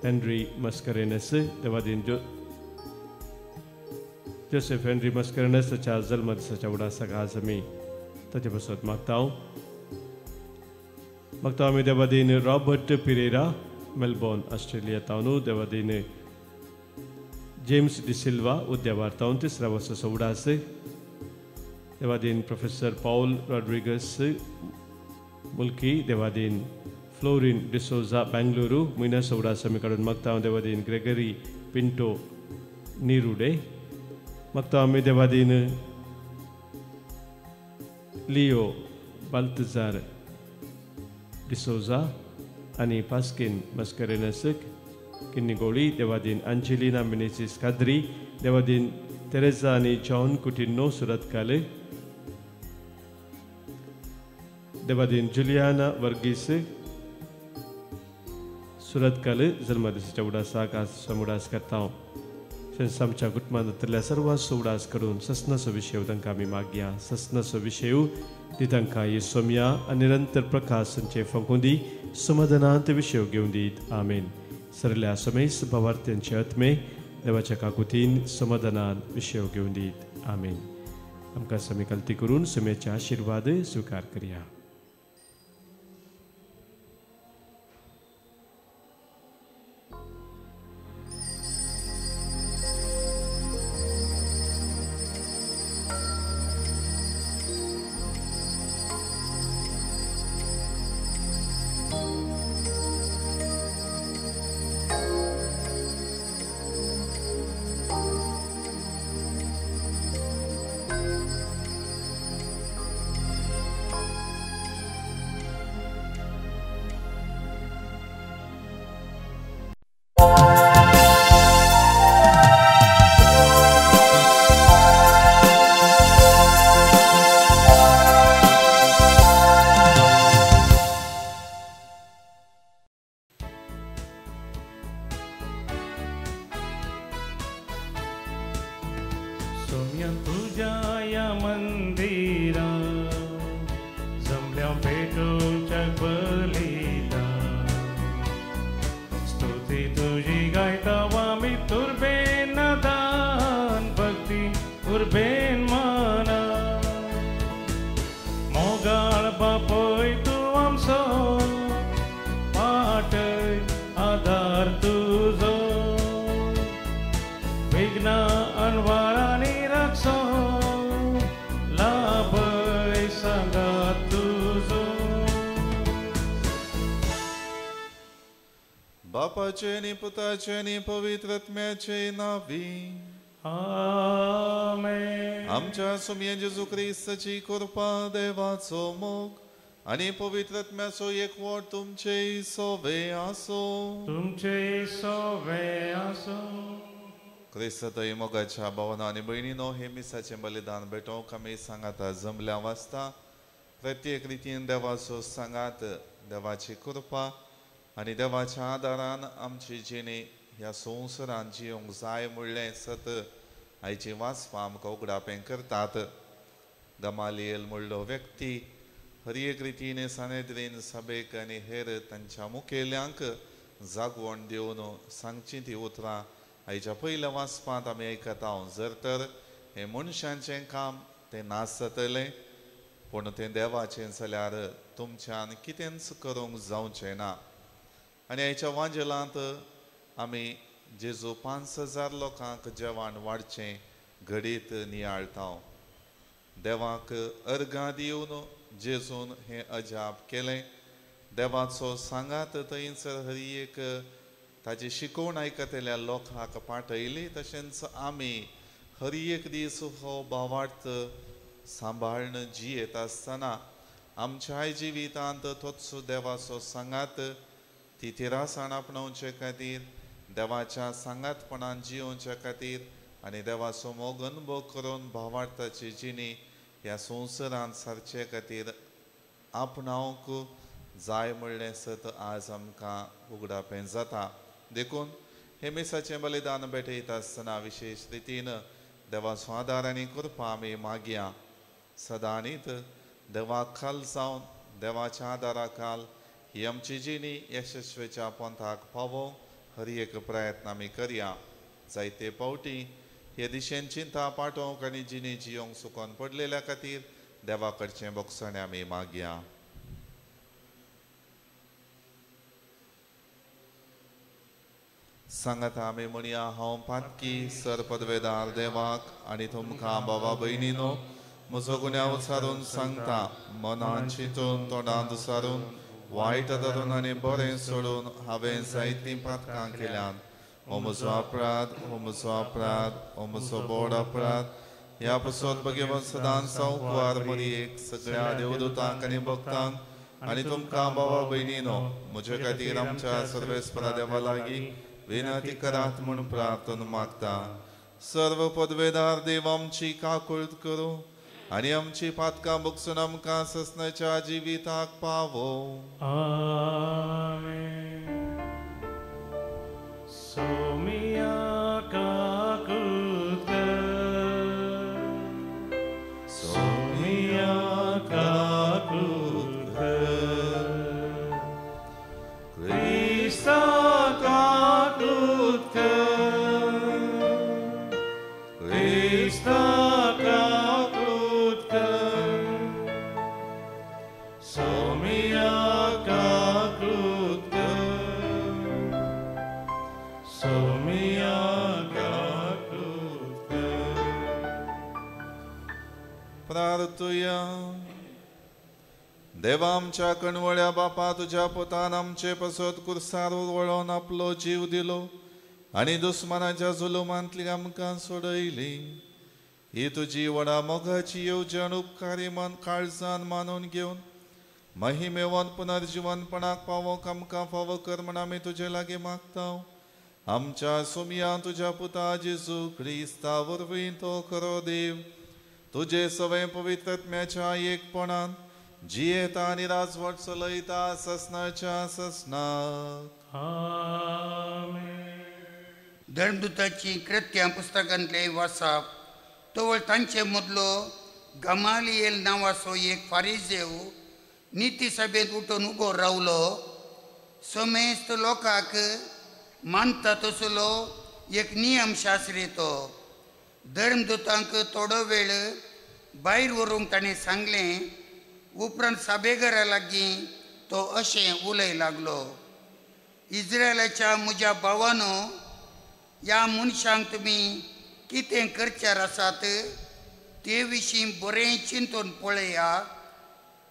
Henry Mascarenhas, Devadin Joseph Henry Mascarenhas ताच्या जल्मदिसाच्या उडासाक आज आमी ताचे पासत मागता. मागता आमी देवादीन रॉबर्ट पिरेरा मेलबॉर्न ऑस्ट्रेलिया तावन, देवादीन जेम्स डिसिल्वा उद्यावार तावन तिसऱ्या वर्साचो उडास, देवादीन प्रोफेसर पाऊल रॉड्रिगस मुल्की, देवादीन फ्लोरिन डिसोजा बेंगलुरू म्हयन्याचो उडास आमी काडून मागता. देवादीन ग्रेगरी पिंटो निरुडे मागता आमी. देवादीन लियो बाल्तजार डिसोजा आनी पास्किन मस्करेनस किन्निगोळी, देवादीन अंजेलिना मिनेसिस काद्री, देवादीन तेरेजा आनी जॉन कुटिन्नो सुरतकाल, देवादीन जुलियाना वर्गीस सुरतकाल जल्मदिसाच्या उडासाक आज उडास करता. तशेंच आमच्या कुटुंबांतल्या सर्वांचो उडास करून ससनाचो विशय तांकां आमी मागया. ससनाचो विशय ती तांकां हे सोम्या आनी निरंतर प्रकाश तांचे फंकूं दी, समाधानांत विशय घेवन दीत. आमेन. सरल्या समेस भावार्थ्यांचे आत्मे देवाच्या काकुतीन समाधानान विशय घेवन दीत. आमेन. आमकां समी कलती करून समेचे आशिर्वाद स्विकार करया. सोम्या तुज्या ह्या मंदिरा जमल्या भेटोवच्या बलिदान स्तुती तुजी गायता आमी तुर्बेन दान भक्ती उर्बेन माना मोगाळ बापय तूं आमचो पाटय आदार तुजो विघ्न अनवारांनी राखसो लाभय सांगात तुजो. बापाचे आनी पुताचे आनी पवित्र आत्म्याचे नांवी आमेन. आमच्या सुमये जेजू क्रिस्ताची कृपा, देवाचो मोग आनी पवित्र आत्म्याचो एकवट तुमचे सोवे आसो. तुमचे सोवे आसो. क्रिस्तातय मोगाच्या भावना आनी भयणीनो, हे मिसाचें बलिदान भेटोवंक आमी सांगाता जमल्या वाचता. प्रत्येक रितीन देवाचो सांगात, देवाची कृपा आनी देवाच्या आदारान आमची जिणे ह्या संवसारान जिवंक जाय म्हणलें सत आयची वाचपां आमकां उगडापें करतात. गमालियल म्हणलो व्यक्ती हर एक रितीन सानेद्रीन सभेक आनी हेर तांच्या मुखेल्यांक जागवण दिवन सांगची ती उतरां आयच्या पयल्या वाचपांत आमी आयकता. जर तर हें मनशांचें काम तें नास जातलें, पूण तें देवाचें जाल्यार तुमच्यान कितेंच करूंक जावचें ना. आनी आयच्या वांजेलांत आमी जेजू 5000 लोकांक जेवण वाडचें घडीत नियाळता. देवाक अर्गां दिवन जेजून हें अजाप केलें. देवाचो सांगात थंयसर हर एक ताजी शिकवण आयकतल्या लोकांक पाठयली. तशेंच आमी हर एक दीस हो भावार्थ सांबाळून जियेत आसतना आमच्याय जिवितांत तोच देवाचो सांगात ती थिरासाण आपणावचे खातीर, देवाच्या सांगातपणान जियोवच्या खातीर आनी देवाचो मोग अनुभव करून भावार्थाची जिणी ह्या संवसारांत सारचे खातीर आपणावंक जाय म्हणलें सत आज आमकां उगडापें जाता. देखून हे मिसाचें बलिदान भेटयता आसतना विशेश रितीन देवाचो आदार आनी कृपा आमी मागया. सदांनीत देवा खाल जावन देवाच्या आदारा खाल ही आमची जिणी यशस्वीच्या पंथाक पावोवंक हर एक प्रयत्न आमी करया. जायते फावटी हे दिशेन चिंता पाठोवंक आनी जिणी जियोंक सुकोन पडलेल्या खातीर देवा कडचें बोगसणें आमी मागया. सांगाता आमी म्हणया, हांव पातकी सर पदवेदार देवाक आनी तुमकां बाबा भयणीनो म्हजो गुन्यांव सारून सांगता. मनान चिंतून, तोंडान सारून, वायट धरून आनी बरें सोडून हांवें जायतीं पातकां केल्यांत. हो म्हजो अपराध, हो म्हजो अपराध, हो म्हजो बोड अपराध. ह्या पसत भगवंत सदांच सावकुवार मरियेक, सगळ्या देवदूतांक आनी भक्तांक आनी तुमकां बाबा भयणीनो म्हजे खातीर आमच्या सर्वेस्परा देवा लागीं विनंती करात म्हूण प्रार्थना मागता. सर्व पदवेदार देव आमची काकूळत करूं आनी आमची पातकां भोगसून आमकां ससनाच्या जिविताक पावो. आमेन. सोमिया काकूत कर, सोमिया काकूत कर, क्रिस्ता काकूत कर, क्रिस्ता काकूत कर, सोमिया काकूत कर, सोमिया काकूत कर. प्रार्थुया. देवा आमच्या कणवळ्या बापा, तुज्या पुतान आमचे पसत कुर्सार वळोवन आपलो जीव दिलो आनी दुस्मानाच्या जुलुमांतली आमकां सोडयली. ही तुजी व्हडा मोगाची येवजण उपकारी मन काळजान मानून घेवन महिमेवन पुनर्जिवनपणाक पावोवंक आमकां फावो कर म्हण आमी तुजे लागीं मागता. आमच्या सुमया तुज्या पुता जेजू क्रिस्ता वरवीं तो खरो देव तुजे सवय पवित्र आत्म्याच्या एकपणान जियेता आनी राजवट चलयता ससनाच्या ससनाक. आमेन. धर्मदूताची कृत्यां पुस्तकांतले वाचप. तवळ तांचे मदलो गमालियल नांवाचो एक फारिजेव निती सभेंत उठून उबो रावलो. समेस्त लोकांक मानता तसलो एक नियमशास्त्री तो. धर्मदूतांक थोडो वेळ भायर व्हरूंक ताणें सांगलें. उपरांत सभेघरा लागीं तो अशें उलय लागलो, इस्रायलाच्या म्हज्या भावानो, ह्या मनशांक तुमी कितें करच्यार आसात ते विशीं बरें चिंतून पळया.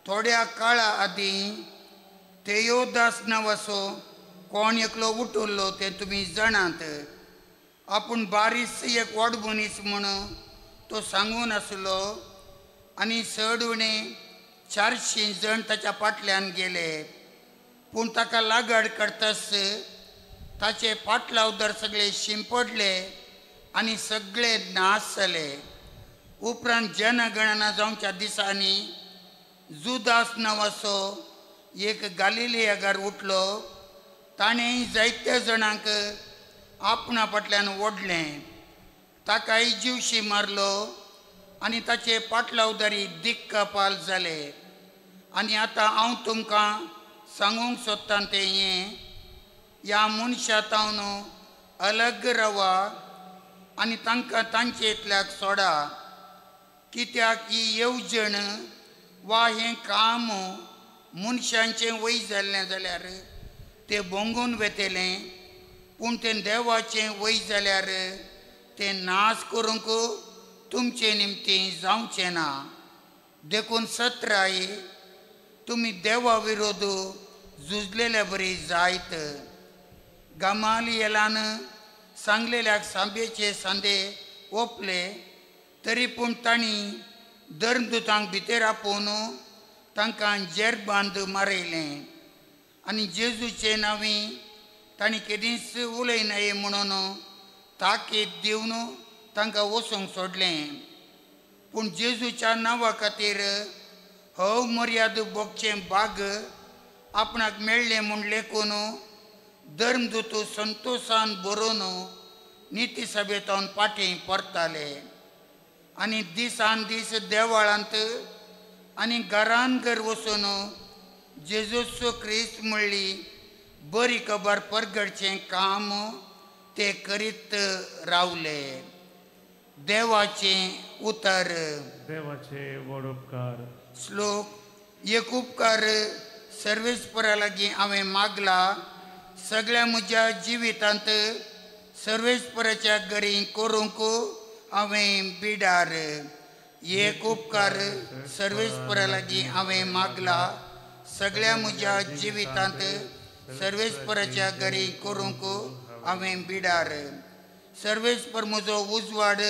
थोड्या काळा आदीं तेयोदास नांवाचो कोण एकलो उठुल्लो तें तुमी जाणात. आपूण बारीस एक व्हड मनीस म्हूण तो सांगून आसलो आनी चड उणें 400 जण ताच्या फाटल्यान गेले. पूण ताका लागड करतास ताचे फाटलावदार सगळे शिंपडले आनी सगळे नाश जाले. उपरांत जनगणना जावच्या दिसांनी जुदास नांवाचो एक गालिलियागार उठलो. ताणें जायत्या जाणांक आपणा फाटल्यान ओडलें. ताकाय जिवशी मारलो आनी ताचे पाटलावदारी दिक्कपाल जाले. आनी आतां हांव तुमकां सांगूंक सोदतां तें हें, ह्या मनशा तावन अलग रावा आनी तांकां तांचे इतल्याक सोडा. कित्याक ही येवजण वा हें काम मनशांचें वय जाल्लें जाल्यार तें भोंगून वेतलें, पूण तें देवाचें वय जाल्यार तें नाश करूंक तुमचे निमतीं जावचें ना. देखून सत्राय तुमी देवा विरोध झुजलेल्या बरी जायत. गमालियलान सांगलेल्याक सांबेचे सांदे ओपले तरी पूण तांणी धर्मदूतांक भितर आपोवन तांकां जेरबांद मारयलें आनी जेजूचे नांवी तांणी केदींच उलयनाये म्हणून ताकीद दिवन तांकां वचूंक सोडलें. पूण जेजूच्या नांवा खातीर हव मर्याद भोगचें भाग आपणाक मेळ्ळें म्हूण लेखून धर्मदूत संतोशान बरोवन निती सभेंत फाटीं परताले आनी दिसान दीस देवळांत आनी घरान घर वचून जेजूचो क्रिस्त म्हणली बरी खबर परगडचें काम ते करीत रावले. देवाचें उतर. देवाचे व्हड उपकार. श्लोक. एक उपकार सर्वेस्परा लागीं हांवें मागला, सगळ्या म्हज्या जिवितांत सर्वेस्पराच्या घरी करूंक हांवें बिडार. एक उपकार सर्वेस्परा लागीं हांवें मागला, सगळ्या म्हज्या जिवितांत सर्वेस्पराच्या घरी करूंक हांवें बिडार. सर्वेस्पर म्हजो उजवाड,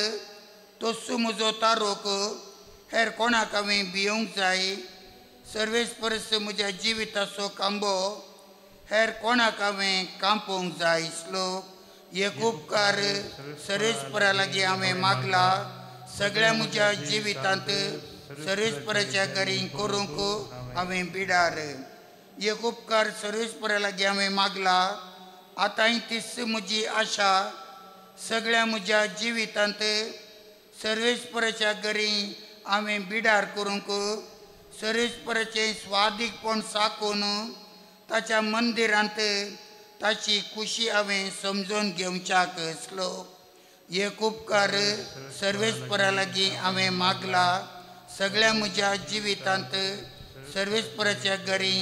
तोसू म्हजो तारोक, हेर कोणाक हांवें भियोंक जाय. सर्वेस्परस म्हज्या जिविताचो कांबो, हेर कोणाक हांवें कांपोवंक जाय. श्लोक. एक उपकार सर्वेस्परा लागीं हांवें मागला, सगळ्या म्हज्या जिवितांत सर्वेस्पराच्या घरी करूंक हांवें बिडार. एक उपकार सर्वेस्परा लागीं हांवें मागला, आतांय तीच म्हजी आशा, सगळ्या म्हज्या जिवितांत सर्वेस्पराच्या घरी हांवें बिडार करूंक सर्वेस्पराचें स्वादीकपण साकून ताच्या मंदिरांत ताची खुशी हांवें समजून घेवच्याक. श्लोक. एक उपकार सर्वेस्परा लागीं हांवें मागला, सगळ्या म्हज्या जिवितांत सर्वेस्पराच्या घरी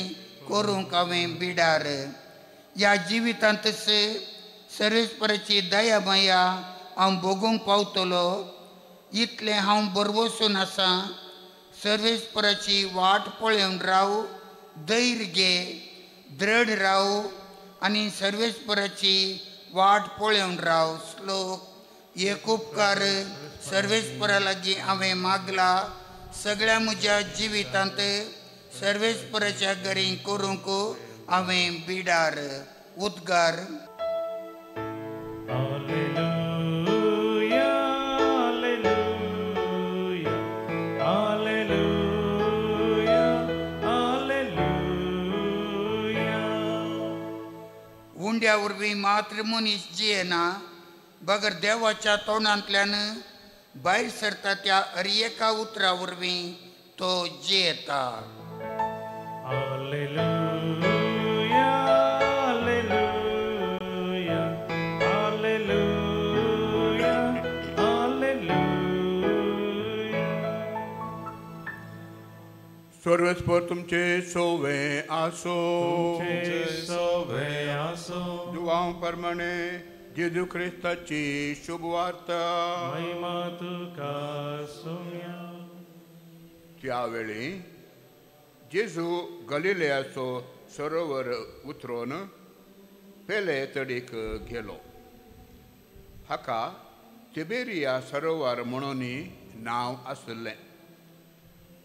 करूंक हांवें बिडार. ह्या जिवितांतच सर्वेस्पराची दया माया हांव भोगूंक पावतलो इतलें हांव बरवसून आसा. सर्वेस्पराची वाट पळोवन राव, धैर्य घे, दृढ राव आनी सर्वेस्पराची वाट पळोवन राव. श्लोक. एक उपकार सर्वेस्परा लागीं हांवें मागला, सगळ्या म्हज्या जिवितांत सर्वेस्पराच्या घरी करूंक हांवें बिडार. उद्गार. Hallelujah, hallelujah, hallelujah, hallelujah. उंड्या वरवीं मात्र मनीस जियेना, बगर देवाच्या तोंडांतल्यान भायर सरता त्या हर एका उतरा वरवीं तो जियेता. Hallelujah, hallelujah, hallelujah, hallelujah. सर्वेस्पर तुमचे सोवे आसो, तुमचे सोवे आसो. जुवांव प्रमाणे जेजू क्रिस्ताची शुभवार्ता. महिमा तुका सोम्या. त्यावेळी जेजू गलिलेयाचो सरोवर उतरून पेले तडीक गेलो. हाका तिबेरिया सरोवर म्हणून नांव आशिल्लें.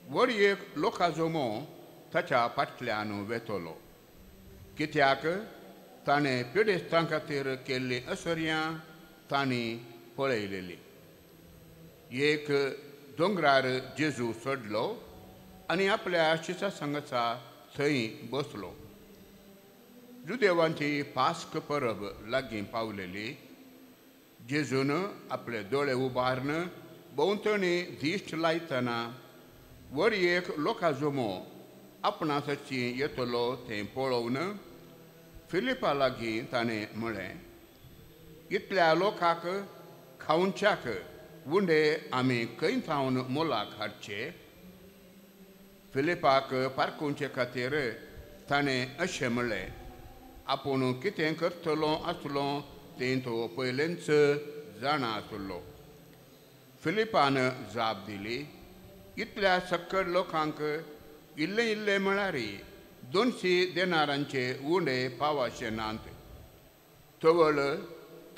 व्हड एक लोकाजमो ताच्या फाटल्यान वेतलो, कित्याक ताणें पिडेस्तां खातीर केल्लीं असर्यां तांणी पळयलेली. एक दोंगरार जेजू चडलो आनी आपल्या शिसा संगाचा थंय बसलो. जुदेवांची पास्क परब लागीं पावलेली. जेजून आपले दोळे उबारून भोंवतणी दिश्ट लायतना व्हड एक लोकाजमो आपणा सची येतलो तें पळोवन फिलिपा लागीं ताणें म्हळें, इतल्या लोकांक खावच्याक उंडे आमी खंय थावन मोलाक हाडचे? फिलिपाक पारखुवचे खातीर ताणें अशें म्हणलें, आपूण कितें करतलो आसलो तें तो पयलेंच जाणा आसलो. फिलिपान जाप दिली, इतल्या सक्कड लोकांक इल्लें इल्लें म्हळ्यार 200 देनारांचे उंडे पावाशे नात. तवळ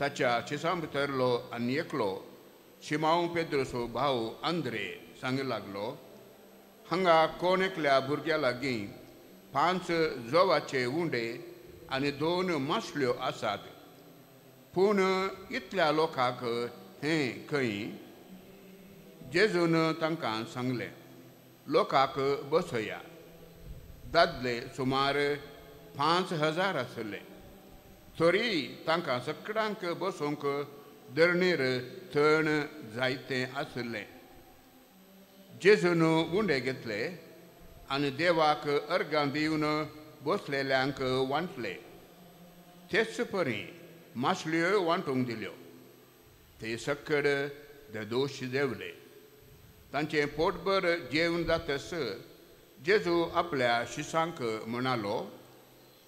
ताच्या शिसां भितरलो आनी एकलो शिमांव पेद्रोसो भाव आंद्रे सांग लागलो, हांगा कोण एकल्या भुरग्या लागीं 5 जोवाचे उंडे आनी 2 मासल्यो आसात, पूण इतल्या लोकांक हें खंय? जेजून तांकां सांगलें, लोकांक बसया. दादले सुमार 5000 आसले, तरी तांकां सगळ्यांक बसूंक धरणीर थण जायतें आसलें. जेजून उंडे घेतले आनी देवाक अर्गां दिवन बसलेल्यांक वांटले. तेच परी मासल्योय वांटूंक दिल्यो. ते सक्कड दोश देवले. तांचें पोटभर जेवण जातस जेजू आपल्या शिसांक म्हणालो,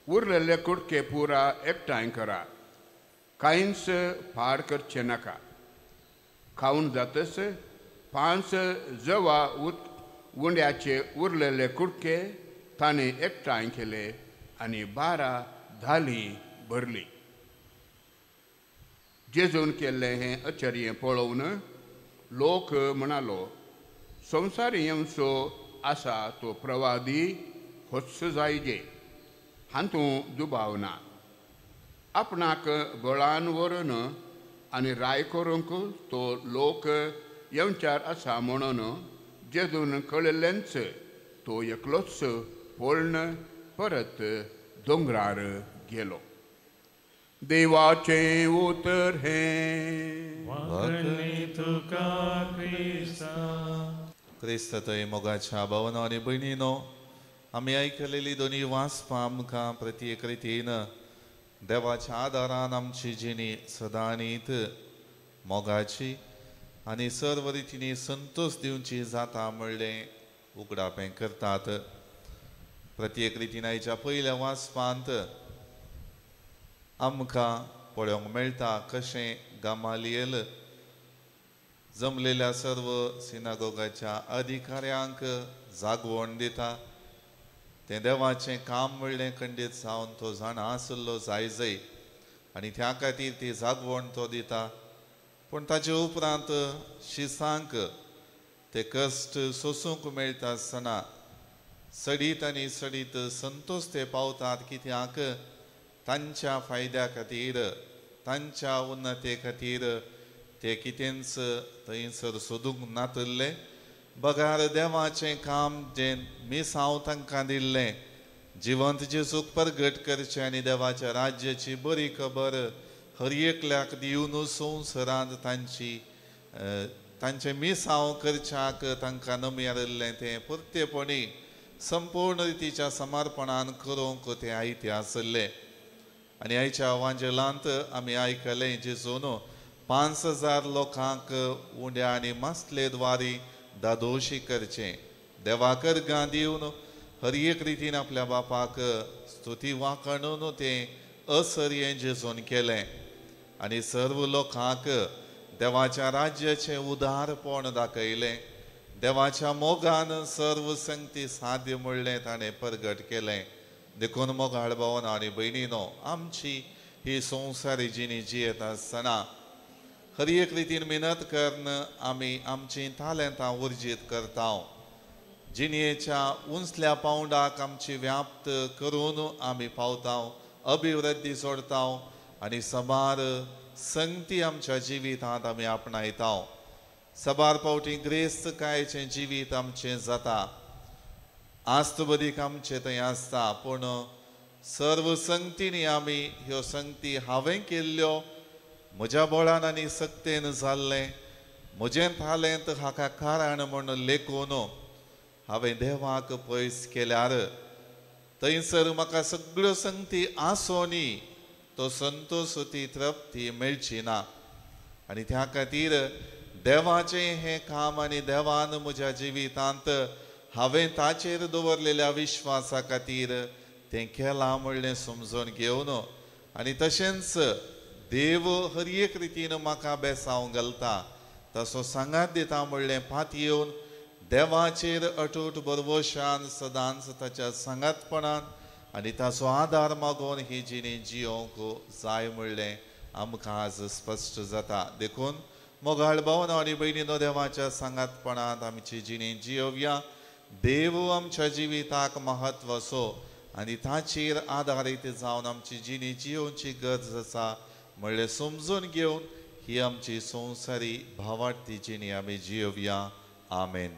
उरलेले कुडके पुरा एकठांय करा, कांयच फार करचें नाका. खावन जातस 5 जवा उंड्याचे उरलेले कुडके ताणें एकठांय केले आनी 12 धाली भरली. जेजून केल्लें हें अचर्य पळोवन लोक म्हणालो, संवसारी येवचो आसा तो प्रवादी होच जायजे, हातूंत दुबाव ना. आपणाक बळान व्हरून आनी राय करूंक तो लोक येवच्यार आसा म्हणून जेजून कळिल्लेंच तो एकलोच पळून परत दोंगरार गेलो. देवाचें उतर हें. वाखणी तुका क्रिस्ता. क्रिस्त थंय मोगाच्या भावनो आनी भयणीनो, आमी आयकलेली दोनी वाचपां आमकां प्रत्येक रितीन देवाच्या आदारान आमची जिणी सदांनीत मोगाची आनी सर्व रितींनी संतोश दिवची जाता म्हणलें उगडापें करतात. प्रत्येक रितीन आयच्या पयल्या वाचपांत आमकां पळोवंक मेळटा कशें गामालियल जमलेल्या सर्व सिनागोगाच्या अधिकाऱ्यांक जागवण दिता. तें देवाचें काम म्हणलें खंडीत जावन तो जाणा आसलो जाय जाय आनी त्या खातीर ती जागवण तो दिता. पूण ताचे उपरांत शिसांक ते कश्ट सोसूंक मेळटा आसतना सडीत आनी सडीत संतोश ते पावतात, कित्याक तांच्या फायद्या खातीर, तांच्या उन्नते खातीर ते कितेंच थंयसर सोदूंक नातल्ले. बगार देवाचें काम जें मिसांव तांकां दिल्लें, जिवंत जेजूक परगट करचें आनी देवाच्या राज्याची बरी खबर हर एकल्याक दिवन संवसारांत तांची तांचें मिसांव करच्याक तांकां नमयारिल्लें तें पुरतेपणी संपूर्ण रितीच्या समर्पणान करूंक ते आयते आसले. आनी आयच्या वांजेलांत आमी आयकलें जेजून 5000 लोकांक उंड्या आनी मासले द्वारी दादोशी करचें देवाकर गां दिवन हर एक रितीन आपल्या बापाक स्तुती वाखणून तें असर्यें जेजून केलें आनी सर्व लोकांक देवाच्या राज्याचें उदारपण दाखयलें. देवाच्या मोगान सर्व संगती साध्य म्हणलें ताणें परगट केलें. देखून मोगाळ भावन आनी भयणीनो, आमची ही संवसारी जिणी जियेत आसतना हर एक रितीन मिनत करून आमी आमचीं तालेंतां उर्जीत करता. जिणयेच्या उंचल्या पावंडाक आमची व्याप्त करून आमी पावता, अभिवृद्धी सोडता आनी साबार संगती आमच्या जिवितांत आमी आपणायता. साबार फावटी ग्रेस्तकायेचें जिवीत आमचें जाता, आस्त बदीक आमचें थंय आसता, पूण सर्व संगतींनी आमी ह्यो संगती हांवें केल्ल्यो म्हज्या बळान आनी सक्तेन जाल्लें म्हजें तालेंत हाका कारण म्हूण लेखून हांवें देवाक पयस केल्यार थंयसर म्हाका सगळ्यो संगती आसोनी तो संतोश ती तृप्ती मेळची ना. आनी त्या खातीर देवाचें हें काम आनी देवान म्हज्या जिवितांत हांवें ताचेर दवरलेल्या विश्वासा खातीर तें केलां म्हणलें समजून घेवन आनी तशेंच देव हर एक रितीन म्हाका बेसांव घालता तसो सांगात दिता म्हणलें पातयेवन देवाचेर अटूट भरवशान सदांच ताच्या सांगातपणान आनी ताचो आदार मागून ही जिणी जियोंक जाय म्हणलें आमकां आज स्पश्ट जाता. देखून मोगाळ भावन आनी भयणीनो, देवाच्या सांगातपणांत आमची जिणी जियोवया. देव आमच्या जिविताक म्हत्व असो आनी ताचेर आदारीत जावन आमची जिणी जियोवची गरज आसा म्हणलें समजून घेवन ही आमची संवसारी भावार्थी जिणी आमी जियोवया. आमेन.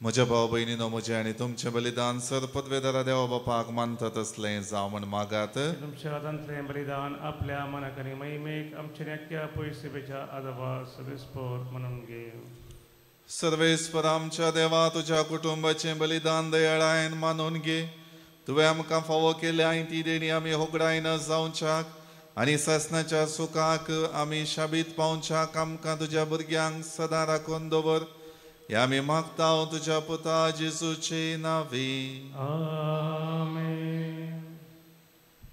म्हज्या भाव भयणीनो, म्हजें आनी तुमचें बलिदान सर पदवेदारा देवा बापाक मानता तसलें जावं म्हण मागात. तुमच्या हातांतलें बलिदान आपल्या मनाक आनी महिमेक आमच्या नक्क्या पयसेच्या आदाबा सर्वेस्पर म्हणून घे. सर्वेस्पर आमच्या देवा, तुज्या कुटुंबाचें बलिदान दयाळायन मानून घे. तुवें आमकां फावो केल्या ती देणी आमी होगडायन जावच्याक आनी सासणाच्या सुखाक आमी शाबीत पावच्याक आमकां तुज्या भुरग्यांक सदां राखून दवर. ह्या आमी मागता तुज्या पुता जेजूचे नांवी. आमेन.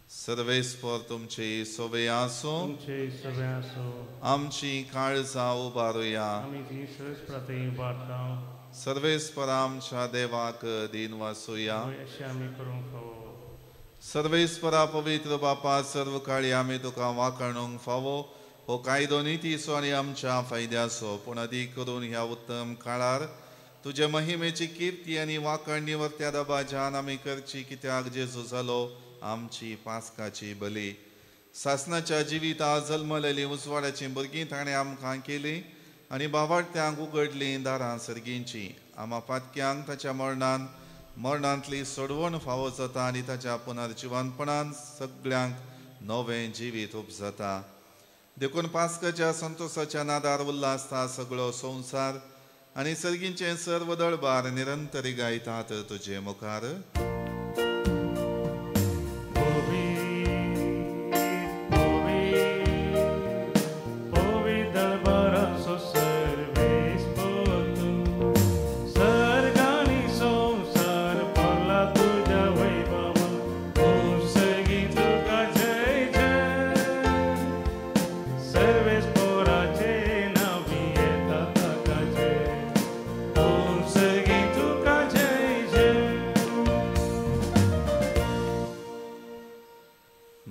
सर्वेस्पर तुमचे सोवे आसूं. तुमचे सोवे आसूं. आमची काळजां उबारुया. आमी ती सर्वेस्पराथंय उबारता. सर्वेस्पर आमच्या देवाक दीन वासुया. अशें आमी करूंक फावो. सर्वेस्परा पवित्र बापा, सर्व काळी आमी तुका वाखाणूंक फावो. हो कायदो नितीचो आनी आमच्या फायद्याचो, पूण अदीक करून ह्या उत्तम काळार तुजे महिमेची किर्ती आनी वाखणणी वर्त्या दबाज्यान आमी करची, कित्याक जेजू जालो आमची पास्काची बली. सासणाच्या जिविता जल्मलेली उजवाडाची भुरगीं ताणें आमकां केली आनी बावाडत्यांक उगडलीं दारां सर्गींची. आमा पातक्यांक ताच्या मरणान मरणांतली सोडवण फावो जाता आनी ताच्या पुनर्जिवनपणान सगळ्यांक नवें जिवीत उपजता. देखून पास्काच्या संतोषाच्या नादार उल्हासता सगळो संवसार आनी सर्गींचें सर्व दळबार निरंतरी गायतात तुजे मुखार.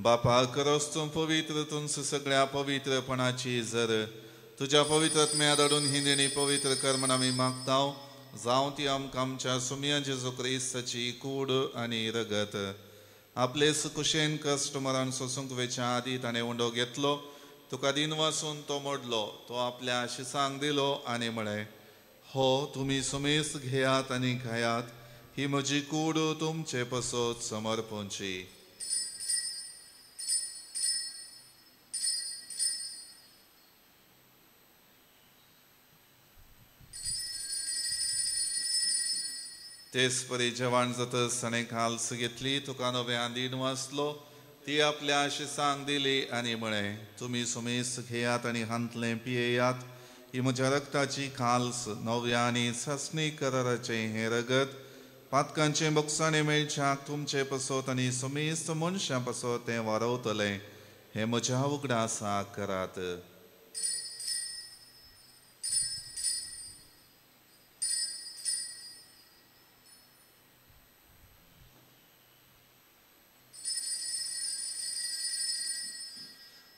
बापा खरोच तूं पवित्र, तुमचं सगळ्या पवित्रपणाची जर तुज्या पवित्र आत्म्या धाडून ही देणी पवित्र कर म्हण आमी मागता. जावं ती आमकां आमच्या सुमया जेजू क्रिस्ताची कूड आनी रगत. आपले कुशेन कश्ट मरण सोसूंक वेच्या आदी ताणें उंडो घेतलो, तुका दिन वासून तो मोडलो, तो आपल्या शिसांक दिलो आनी म्हळें, हो तुमी सुमेस घेयात आनी खायात, ही म्हजी कूड तुमचे पसत समर्पणची. तेच परी जेवण जातच ताणें खाल्स घेतली, तुका नव्यान दिन वाचलो, ती आपल्या शिसांक दिली आनी म्हळें, तुमी सुमेस घेयात आनी हांतलें पियेयात, ही म्हज्या रक्ताची खाल्स, नव्या आनी सासणी कराराचें हें रगत, पातकांचें बोगसाणें मेळच्याक तुमचे पसत आनी सुमेस्त मनशां पसत तें वारवतलें. हें म्हज्या उगडासाक करात.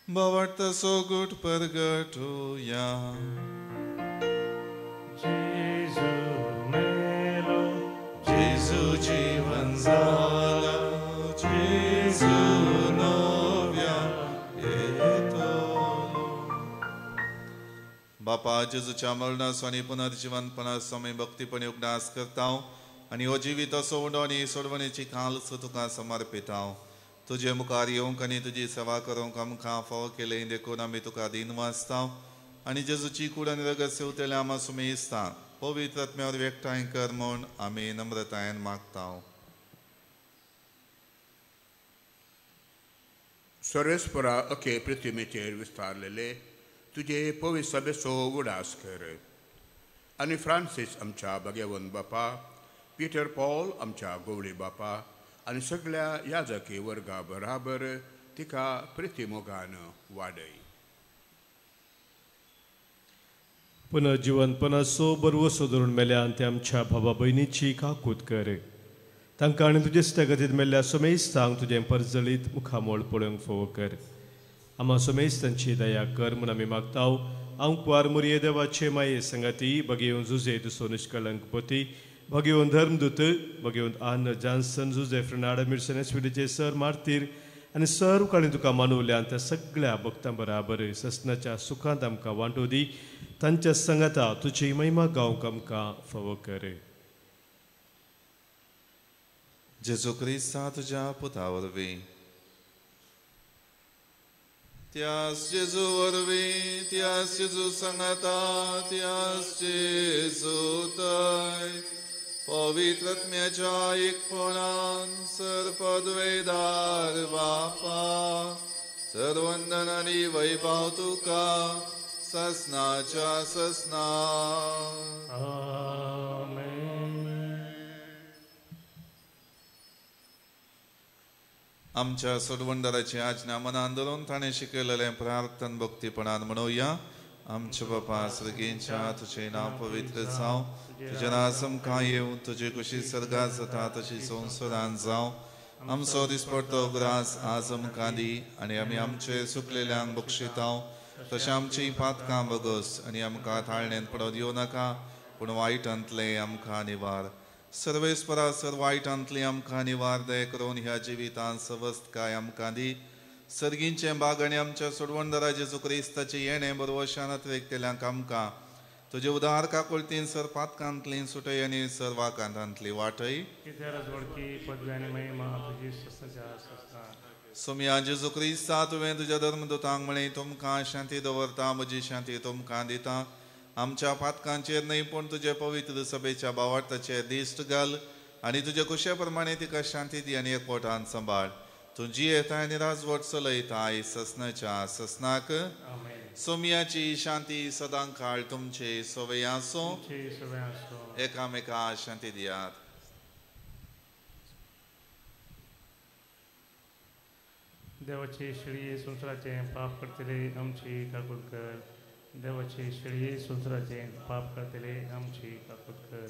भावार्थाचो गुट परगटुया. जेजू मेलो, जेजू जीवन जाला, जेजू नव्या येतलो. बापा, जेजूच्या मरणाचो आनी पुनर्जिवनपणाचो आमी भक्तीपणी उगडास करता आनी हो जिविताचो उंडो आनी सोडवणेची खाल्स तुका समर्पिता. तुजे मुखार येवंक आनी तुजी सेवा करूंक आमकां फावो केलें देखून आमी तुका दीन वाचता आनी जेजूची कूड आनी रगत सेवतले आमा सुमेस्ता पवित्र आत्म्यावर एकठांय कर म्हूण आमी नम्रतायेन मागता. सर्वेस्परा अखे प्रतिमेचेर विस्तारलेले तुजे पवित्र सभेचो उगडास कर आनी फ्रांसीस आमच्या भगेवन बापा, पीटर पॉल आमच्या गोवळी बापा आनी सगळ्या याजकी वर्गा बराबर तिका प्रितीमोगान वाडय. पुनर्जिवनपणाचो बरवसो धरून मेल्यान ते आमच्या भावा भयणीची काकूत कर. तांकां आनी तुजे स्थगतीत मेल्ल्या सोमेस्तांक तुजें परजळीत मुखामोळ पळोवंक फावो कर. आमा सोमेस्तांची दया कर म्हूण आमी मागता. आंकवार मुरये देवाचे माये संगाती बगेवन जुजे दुसो निष्कलंक पोती, भगेवन धर्मदूत, भगेवन आन जानसन जुजे फ्रनाड मिरसन स्विडीचे सर मार्तीर आनी सर्व काळी तुका मानवल्यान त्या सगळ्या भक्तां बराबर ससनाच्या सुखांत आमकां वांटो दी. तांच्या संगाता तुजी महिमा गावंक आमकां फावो कर. जेजू क्रिस्ता तुज्या पुता वरवीं, त्यास जेजू वरवीं, त्यास जेजू संगाता, त्यास जेजू तय पवित्र आत्म्याच्या एकपणान सर्पद्वेदार बापा, सर्वंदन आनी वैभव तुका ससनाच्या ससना. आमच्या सोडवणदाराची आज्ञा मनान धरून ताणें शिकयलेलें प्रार्थन भक्तीपणान म्हणोवया. आमच्या बापा सर्गींच्या, तुजें नांव पवित्र जावं, तुजें राज आमकां येवं, तुजी कुशी सर्गात जाता तशी संवसारांत जावं. आमचो दिसपडतो ग्रास आज आमकां दी आनी आमी आमचे सुकलेल्यांक बक्षिताव तशें आमचीं पातकां बगस आनी आमकां ताळणेंत पडत येवं नाका, पूण वायटांतलें आमकां निवार. सर्वेस्परा सर वायटांतली आमकां निवार दय करून ह्या जिवितांत सवस्तकाय आमकां दी. सर्गींचें बाग आनी आमच्या सोडवणदारा जेजू क्रिस्ताचें येणें बरवशान अतिरेकतेल्यांक आमकां तुजे उदार काकुळतीन सर पातकांतली सुटय आनी सर वाकांतांतली वाटय. सोमया जेजू क्रिस्ता, तुवें तुज्या धर्मदूतांक म्हळें, तुमकां शांती दवरता, म्हजी शांती तुमकां दिता. आमच्या पातकांचेर न्हय पूण तुजे पवित्र सभेच्या भावार्थाचेर दिश्ट घाल आनी तुजे कुशे प्रमाणे तिका शांती दी आनी एकवटान सांबाळ. तुजी येता आनी राजवट चलयता ससनाच्या ससनाक. सोमयाची शांती सदां काळ तुमचे सवय आसूं. एकामेका शांती दियात. देवाची शेळी संवसाराचें पाप करतले आमची काकूत कर. देवाची शेळी संवसाराचें पाप करतले आमची काकूत कर.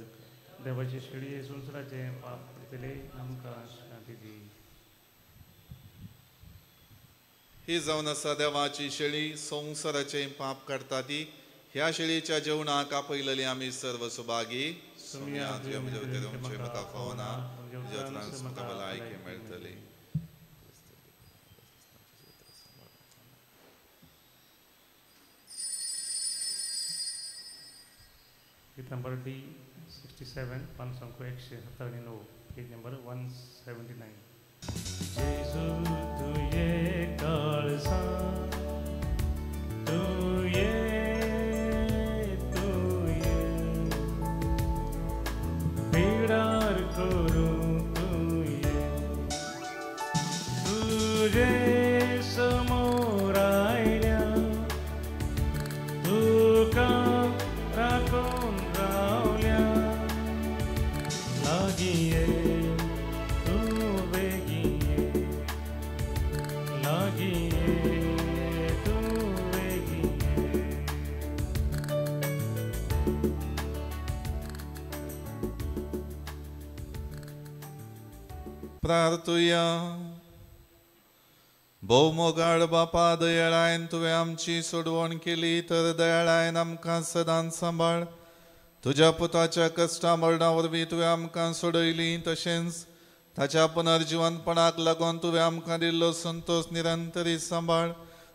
देवाची शेळी संवसाराचें पाप करतले आमकां शांती दी. ही जावन आसा देवाची शेळी, संवसाराचें पाप काडटा ती. ह्या शेळीच्या जेवणाक आपयलेली आमी सर्व सुभागी. सोम्या तुवें म्हज्या वतीन येवचें म्हाका फावना, तुज्या उतरान म्हाका भलायकी मेळटली. गीत नंबर डी 67, 579, पेज नंबर 179. जेजू तुये काळजा तुये तुये पिडार करूं तुये तुजे समोर आयल्या तुका राखून रावल्या लागीं ये तूं बेगीं ये लागीं ये तूं बेगीं ये. प्रार्थुया. भोवमोगाळ बापा, दयाळायन तुवें आमची सोडवण केली तर दयाळायन आमकां सदांच सांबाळ. तुज्या पुताच्या कश्टा मरणा वरवीं तुवें आमकां सोडयली, तशेंच ताच्या पुनर्जिवनपणाक लागून तुवें आमकां दिल्लो संतोश निरंतरी सांबाळ.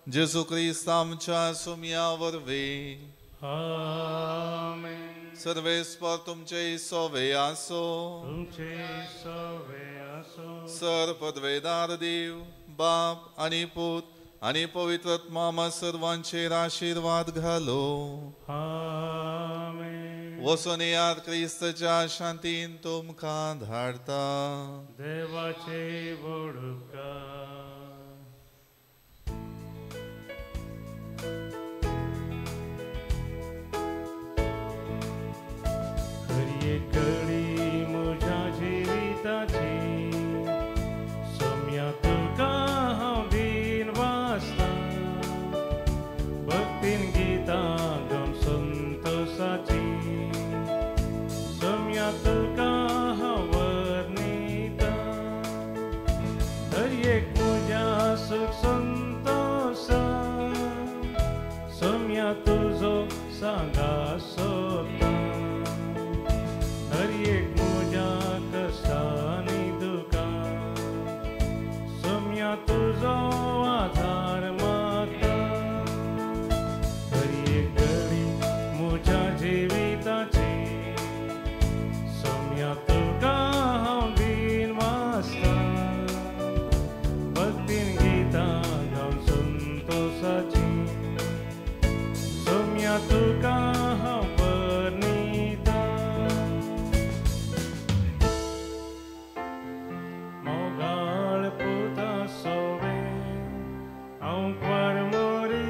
जेजू क्रिस्त आमच्या सुमया वरवीं. आमेन. सर्वेस्पर तुमचे सोवे आसो. तुमचे सोवे आसो. सर पदवेदार देव बाप आनी पूत आनी पवित्र आत्मा सर्वांचेर आशिर्वाद घालो. आमेन. वचून येयात, क्रिस्तच्या शांतीन तुमकां धाडता. देवाचे व्हड उपकार. हर एक घडी म्हज्या जिविताची सोम्या तुका हांव दीन वाचतां. भक्तीन गितां गावन संतोसाची सोम्या तुका हांव वर्णितां. हर एक म्हज्या सूख संतोसा सोम्या तुजो सांगा सोदता. हर एक म्हज्या कश्टांनी दुकां सोम्या तुजो आधार मागता. हर एक घडी म्हज्या जिविताची सोम्या तुका हांव दीन वाचतां. भक्तीन गितां गावन संतोसाची सोम्या तुका हांव वर्णितां. मोगाळ पुता सोवे हांव परमोरी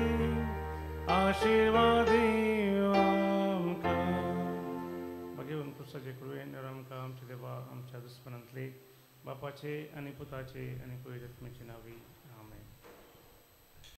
आशिर्वाद आमकां. भगवंत क्रिस्ताचे कृपेन आमकां आमच्या देवा आमच्या दुस्मनांतले बापाचे आनी पुताचे आनी पवित्र आत्म्याचे नांवी.